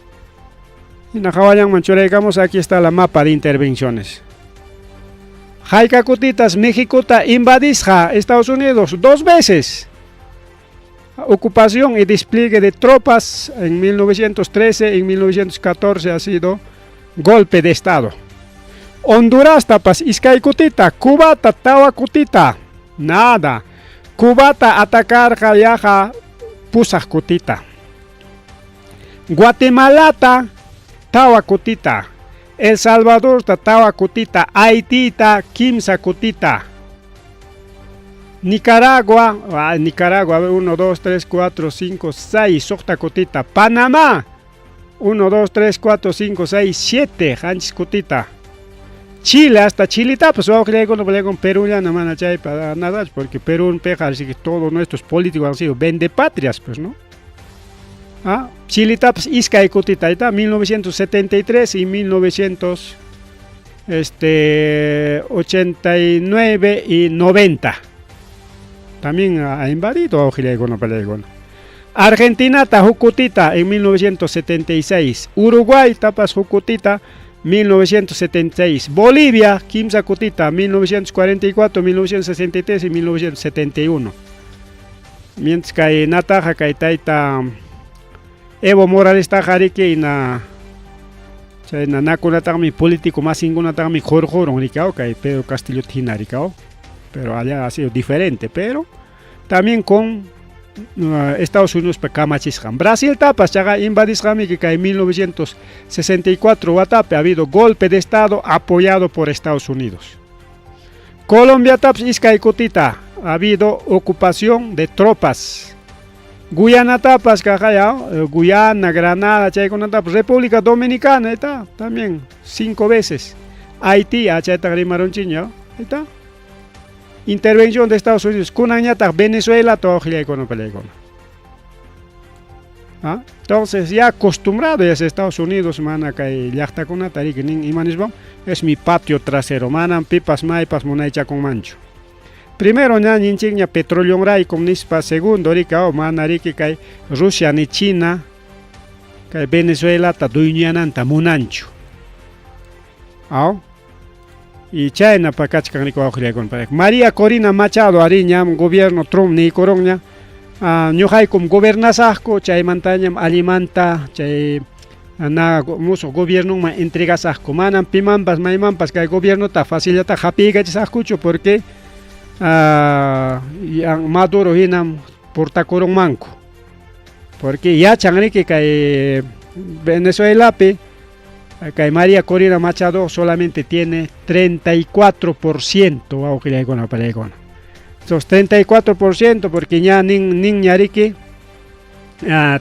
Hina qawallanman churaykamus, aquí está la mapa de intervenciones. Hayka kutitas Mexicota invadisqa Estados Unidos 2 veces. Ocupación y despliegue de tropas en 1913 y en 1914 ha sido golpe de Estado. Honduras tapas iskay kutita, Cubata tawa kutita, nada. Cubata atacarqa yaqa pusaq kutita. Guatemalata tawa kutita, El Salvadorta tawa kutita, Haitita kimsa kutita. Nicaragua, Nicaragua, 1, 2, 3, 4, 5, 6, suqta kutita. Panamá, 1, 2, 3, 4, 5, 6, 7, qanchis kutita. Chile, hasta Chilitapas, wawqillaykuna peleakun Perú llana mana chaypa nada, porque Perú peja, así que todos nuestros políticos han sido vendepatrias, pues, ¿no? Ah, Chilitapas, iskay kutita, ahí está, 1973 y 1989 y 90. También ha invadido wawqillaykuna peleakuna. Argentina huk kutita en 1976. Uruguay tapas huk kutita 1976. Bolivia kimsa kutita 1944, 1963 y 1971. Mientras kay nataqa kay tayta Evo Morales riki ina chayna nakunataqmi político masinkunataqmi qurqurun rikaw kay Pedro Castillo hina rikaw, pero allá ha sido diferente, pero también con Estados Unidos pa kamachisqan. Brasil tapas chaqa invadisqami que kay 1964 watapi ha habido golpe de estado apoyado por Estados Unidos. Colombia tapas iskay kutita ha habido ocupación de tropas. Guyana tapas kaqaya, Guyana, Granada, chaykunatapas, República Dominicana, está también 5 veces. Haití, chayta rimarunchikña, ahí está. Intervención de Estados Unidos, kunanñataq Venezuela, wawqillaykuna peleakuna. ¿Ah? Entonces ya acostumbrado ya es Estados Unidos, mana kay llaqtakunata riki nin ima nispa, es mi patio trasero, manam pipas maypas munaychakunmanchu. Primero ña ninchikña petróleo nispa, segundo rika oh, mana riki kay Rusia ni China kay Venezuelata dueñananta munanchu. Aw? Y chayna pa kachkan riki wawqillaykuna pare. María Corina Machado ari ñam gobierno Trump niykurunña, ñuqaykum gobernasaqku chaymantañam allimanta chay na musuq gobiernoman entregasaqku, manam pimanpas maymanpas kay gobiernota facillata hapiykachisaqkuchu porque Maduro hinam portakurunmanku. Porque yachan riki kay Venezuelapi kay María Corina Machado solamente tiene 34% wawqillaykuna palaykuna. Entonces 34% porque ña nin ninña riki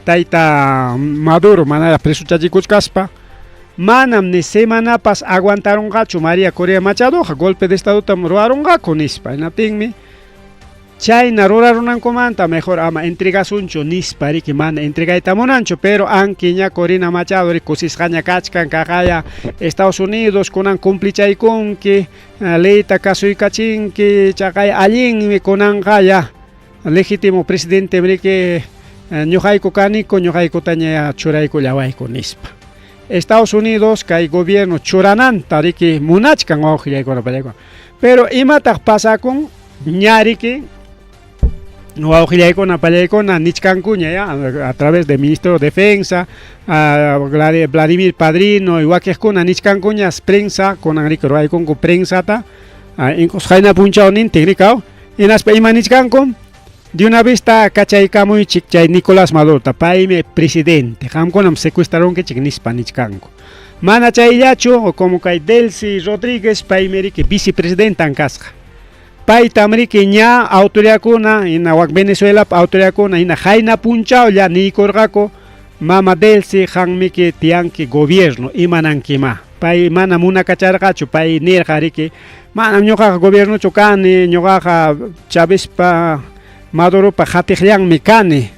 tayta Maduro manaraq presochachikuchkaspa manam ni semanapas aguantarunqachu María Corina Machadoqa golpe de estadotam ruwarunqaku nispa. Hinaptinmi chayna rurarunankumanta mejor ama entregasunchu nispa riki mana entregayta munanchu, pero anki ña Corina Machado riki kusisqaña kachkan kaqaya Estados Unidos kunan cumplichaykunki leyta kasuykachinki chaqay allinmi kunanqa ya legítimo presidente riki ñuqayku kaniku ñuqaykutaña churaykullawayku nispa. Estados Unidos kay gobierno churananta riki munachkan wawqillaykuna palaykuna. Pero imataq pasakun ñariki wawqillaykuna pallaykuna nichkankuña ya a través del Ministerio de Defensa, a Vladimir Padrino y wakiqkuna nichkankuña prensa kunan riki ruwaykunku prensata inqusqayna punchawnintin rikaw hinaspa ima nichkanku de una vez kachaykamuychik chay Nicolás Madurota paymi presidente qamkunam secuestrarunkichik nispa nichkanku mana chayllachu como kay Delcy Rodríguez paymi riki vicepresidentan kasqa paytam riki ña autoridadkuna hina wak Venezuelapa autoridadkuna hina qayna punchawlla niykurqaku mama Delcy qanmiki tiyanki gobierno imanankima pay mana munakacharqachu pay nirqa riki manam ñuqaqa gobiernochu kani ñuqaqa Chavezpa Maduropa qatiqllanmi kani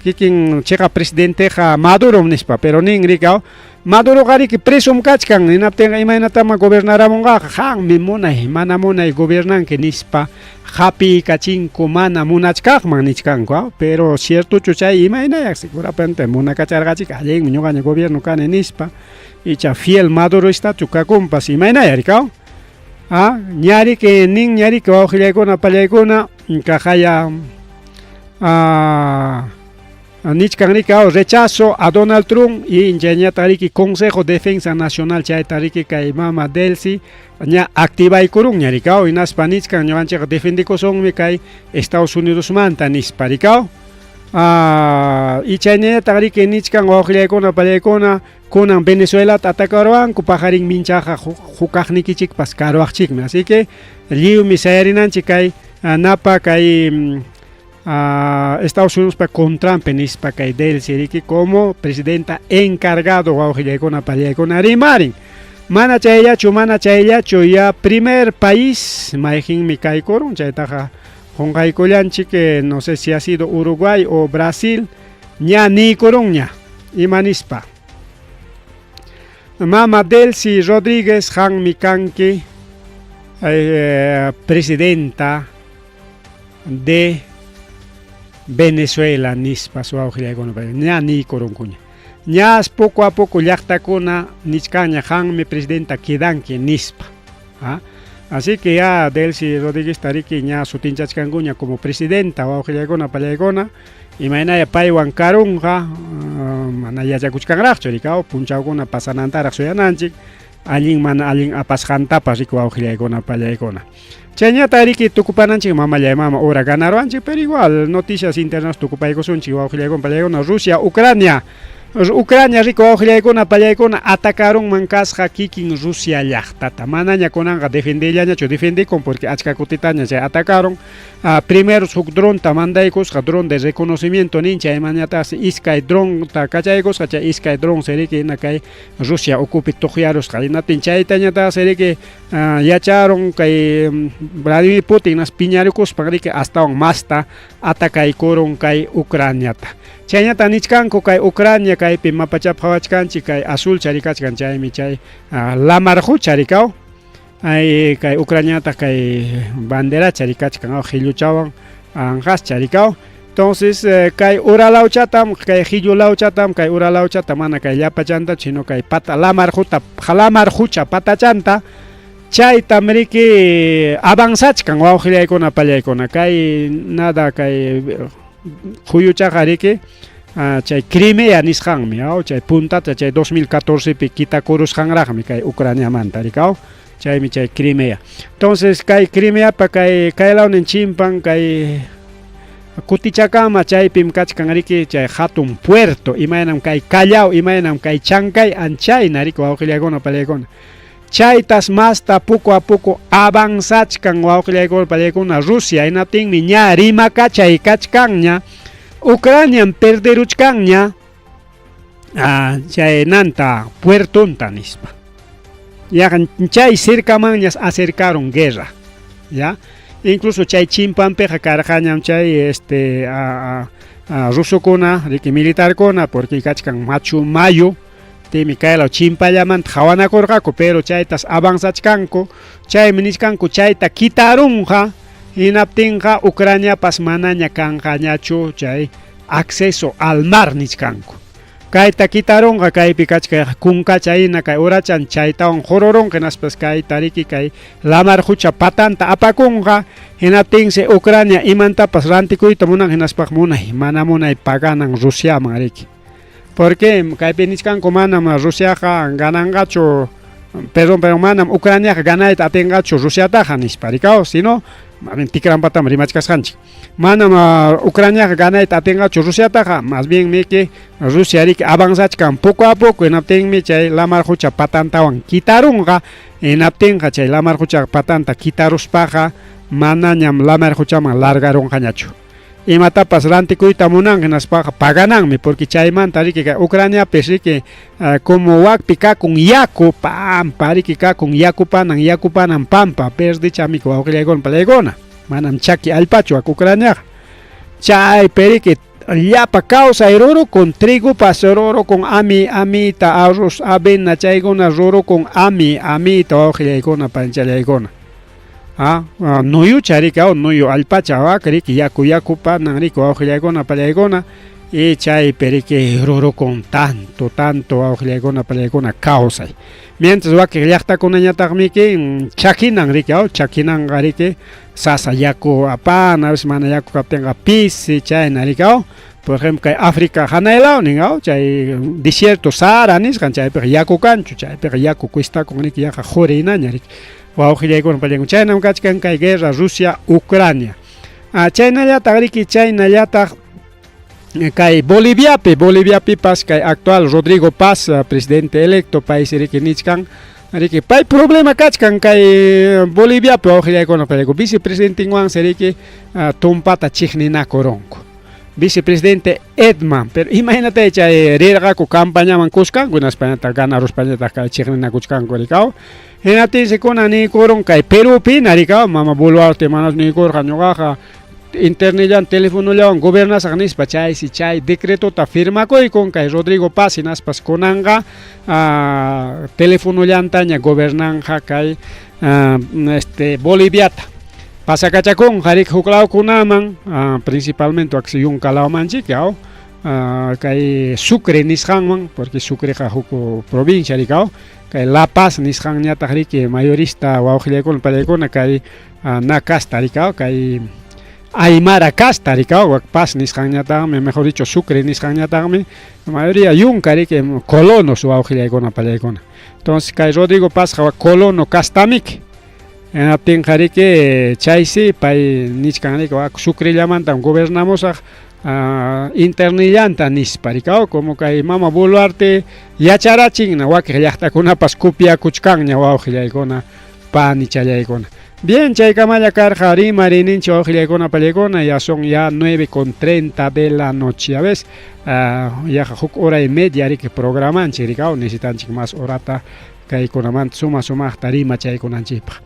kikin chiqa presidenteqa Madurom nispa pero nin rikaw Maduroqa riki presom kachkan hinaptinqa imaynatama gobernaramunqaqa qanmi munay mana munay gobernanki nispa hapiykachinku mana munachkaqman nichkanku pero ciertochu chay imaynayaq seguramente munakacharqachik allinmi ñuqaña gobierno kani nispa icha fiel maduroistachu kakunpas imaynaya rikaw ah ñariki nin ñariki wawqillaykuna pallaykuna kaqaya nichkan riki rechazo a Donald Trump y chayñataq riki Consejo de Defensa Nacional chayta riki kay mama Delcy ña activaykurunña rikaw hinaspa nichkan ñuqanchikqa defendikusunmi kay Estados Unidosmanta nispa rikaw y chayñataq riki nichkan wawqillaykuna pallaykuna kunan Venezuelata atacaruwanku paqarin minchaqa hukaqnikichikpas karuwaqchikmi así que lliwmi sayarinanchik kay napa kay Estados Unidos pa contranpi nispa kay Delcy riki como presidenta encargado wawqillaykuna pallaykuna rimarin mana chayllachu ya primer país mayqinmi kaykurun chaytaqa qunqaykullanchik no sé si ha sido Uruguay o Brasil ña niykurunña ima nispa mama Delcy Rodríguez qanmi kanki presidenta de Venezuela nispa wawqillaykuna ña niykurunkuña ñas poco a poco llaqtakuna nichkanña qanmi presidenta quedanki nispa así que ya Delcy Rodríguez tariki ña sutinchachkankuña como presidenta wawqillaykuna pallaykuna imaynaya paywan karunqa mana yachakuchkanraqchu rikaw punchawkuna pasanantaraq suyananchik allin mana allin apasqantapas riku wawqillaykuna pallaykuna chayñata riki tukupananchik mamallay mama hora ganaruanchik pero igual noticias internas tukupaykusunchik wawqillaykuna pallaykuna Rusia Ucrania Ucrania riku wawqillaykuna pallaykuna atacarunman kasqa kikin Rusia llaqtata manaña kunanqa defendellañachu defendikun porque achka kutitaña chay atacaron primero huk dronta mandaykusqa dron de reconocimiento nin chaymanñataqsi iskay dronta kachaykusqa chay iskay dron seriki hina kay Rusia ukupi tuqyarusqa hinaptin chaytañataqsi riki yacharon kay Vladimir Putin nas piñarikuspan riki astawan masta atacaykurun kay Ucraniata chayñata nichkanku kay Ucrania kaypi mapachapa qhawachkanchik kay azul charikachkan chaymi chay lamar qucha rikaw ay kay Ucraniata kay bandera charikachkan qhilluchawan anqas charikaw entonces kay uralawchatam kay qhillulawchatam kay uralawchata mana kay llapachanta sino kay pata lamar qucha patachanta chaytam riki avanzachkan wawqillaykuna pallaykuna kay nada kay quyuchaqa riki chay Crimea nisqanmi chay puntata chay 2014 pi kitakurusqanraqmi kay Ucraniamanta rikaw chaymi chay Crimea entonces kay Crimeapa kay kaylawnin chimpan kay Kutichakama chaypim kachkan riki chay hatun puerto imaynam kay Callao imaynam kay Chancay anchayna riki wawqillaykuna pallaykuna chaytas masta poco a poco avanzachkan wawqillaykuna pallaykuna Rusia hinaptinmi ña rimakachay kachkanña Ucraniam perderuchkanña chaynanta puertonta nispa yaqa chay cercamanñas acercaron guerra ya incluso chay chimpanpiqa karqañam chay rusukuna riki militarkuna porque kachkan machu mayu timi kaylaw chimpallamanta qhawanakurqaku pero chaytas avanzachkanku chaymi nichkanku chayta kitarunqa hinaptinqa Ucraniapas manaña kanqañachu chay acceso al mar nichkanku. Kayta kitarunqa kaypi kachkayqa kunkacha hina kay urachan chaytawan qururunqa hinaspas kayta riki kay lamar qucha patanta apakunqa hinaptinsi Ucrania imantapas rantikuyta munan hinaspaq munay mana munay paganan Rusiaman riki. Porque kaypi nichkanku manam Rusiaqa gananqachu perdón pero manam Ucraniaqa ganayta atinqachu Rusiataqa nispa rikaw sino tikranpatam rimachkasqanchik. Manam Ucraniaqa ganayta atinqachu Rusiataqa, más bien miki Rusia riki avanzachkan poco a poco, hinaptinmi chay lamar qucha patantawan kitarunqa, hinaptinqa chay lamar qucha patanta kitaruspaqa manañam lamar quchaman largarunqañachu. Imatapas rantikuyta munan hinaspaqa pagananmi, porque chaymanta riki kay Ucraniapis riki como wakpi kakun yaku pampa riki kakun yakupanan yakupanan pampa verdichami wawqillaykuna palaykuna. Manam chaki allpachu wak Ucraniaqa. Chaypi riki llapa kawsay rurukun, trigupas rurukun ami amita, arroz, avena chaykuna rurukun ami amita wawqillaykuna panchallaykuna. Ah, nuyucha riki aw nuyu allpacha wak riki yaku yakupanan riki wawqillaykuna pallaykuna y chaypi riki rurukun tanto tanto wawqillaykuna pallaykuna kawsay. Mientras wakin llaqtakunañataqmiki chakinan riki aw chakinanqa riki sasa yaku apana, a veces mana yaku kaptinqa pisi chayna riki aw. Por ejemplo, kay África hanay lawnin aw chay desierto Sahara nisqan chaypiqa yaku kanchu, chaypiqa yaku cuestakun riki yaqa quri hinaña riki. Wawqillaykuna pallaykuna chaynam kachkan kay guerra Rusia Ucrania. Ah, chaynallataq riki chaynallataq kay Boliviapi, Boliviapipas kay actual Rodrigo Paz, presidente electo paysi riki nichkan riki pay problema kachkan kay Boliviapi wawqillaykuna pallaykuna vicepresidentenwansi riki tumpata chiqninakurunku. Vicepresidente Edman, pero imaynatay chay rirqaku campañaman kuskanku hinaspañataq ganaruspañataq kay chiqninakuchkanku rikaw. Hinaptinsi kunan niykurun kay Perupina rikaw mama Boluarte manas niykurqa ñuqaqa internetllawan telefonollawan gobernasaq nispa chaysi chay decretota firmakuykun kay Rodrigo Paz hinaspas kunanqa telefonollantaña gobernanqa kay este Boliviata. Pasakachakunqa riki huk lawkunaman principalmente wak yunka lawmanchik aw kay Sucre nisqanman porque Sucreqa huk provincia riki aw kay La Paz nisqanñataq riki mayorista wawqillaykuna pallaykuna kay na casta riki aw kay Aymara casta riki aw wak Paz nisqanñataqmi mejor dicho Sucre nisqanñataqmi mayoría yunka riki colonos wawqillaykuna pallaykuna. Entonces kay Rodrigo Pazqa wak colono castamiki. Hinaptinqa riki chaysi pay nichkan riki wak Sucrellamantam gobernamusaq internillanta nispa riki aw como kay mama Boluarte yacharachinna wakiq llaqtakunapas copiakuchkanña wawqillaykuna panichallaykuna. Bien, chaykamalla karqa rimariyninchik wawqillaykuna pallaykuna ya son ya 9:30 de la noche. Ya ves, yaqa huk hora y media riki programanchik riki aw necesitanchik más horata kaykunamanta suma sumaqta rimachaykunanchikpaq.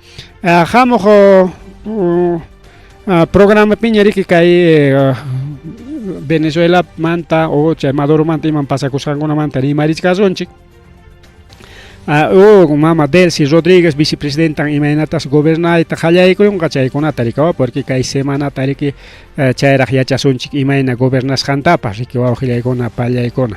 Hamuq programapiña riki kay Venezuelamanta o chay Maduromanta iman pasakusqankunamanta rimarichkasunchik. Mama Delcy Rodríguez vicepresidentan imaynatas gobernayta qallaykunqa chaykunata rikawa porque kay semanata riki chayraq yachasunchik imayna gobernasqantapas riki wawqillaykuna pallaykuna.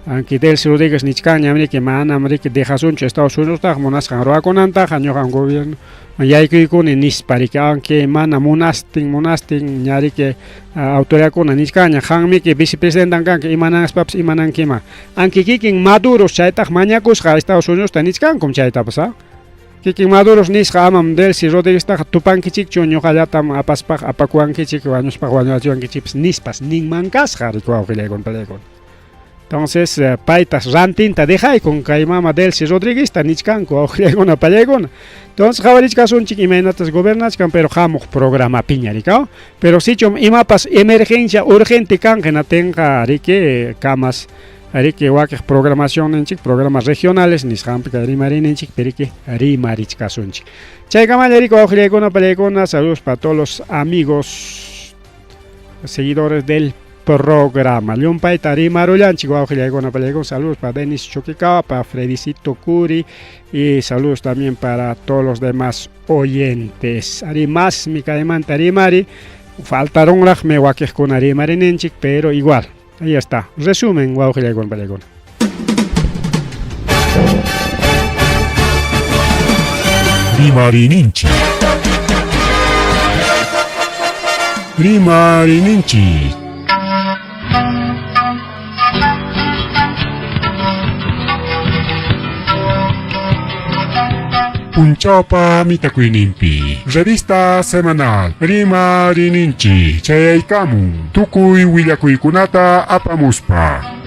Aunque Delcy Rodríguez nichkanñam riki manam riki dejasunchu Estados Unidostaq munasqan ruwakunantaqa ñuqam gobierno yaykuykuni nispa riki aunque mana munastin munastin ña riki autoridadkuna nichkanña qanmiki vicepresidentan kanki imanaspapas imanankiman. Aunque kikin Maduro chaytaq mañakusqa Estados Unidosta nichkankum chaytapas a. Kikin Maduros nisqa amam Delcy Rodrígueztaqa tupankichikchu ñuqallatam apaspaq apakuwankichik wañuspaq wañurachiwankichikpas nispas ninman kasqa riki wawqillaykuna pallaykuna. Entonces paytas rantinta dejaykun kay mama Delcy Rodríguezta nichkanku wawqillaykuna pallaykuna. Entonces qhawarichkasunchik imaynatas gobernachkan pero hamuq programapiña rikaw. Pero sichum imapas emergencia urgente kanqa hinatinqa riki kamas riki wakiq programacionninchik programas regionales nisqanpi kay rimariyninchik riki rimarichkasunchik. Chaykamalla riki wawqillaykuna pallaykuna saludos para todos los amigos seguidores del programa. Llumpayta rimarullanchik wawqillaykuna pallaykuna saludos para Denis Choquicaba, para Fredicito Curi y saludos también para todos los demás oyentes. Ari masmi kaymanta rimari faltarunraqmi wakiqkuna rimarininchik pero igual. Ahí está. Resumen, wawqillaykuna pallaykuna. Rimarininchik. Rimarininchik. Punchawpa mitakuyninpi. Revista semanal Rimarininchik chayaykamun. Tukuy willakuykunata apamuspa.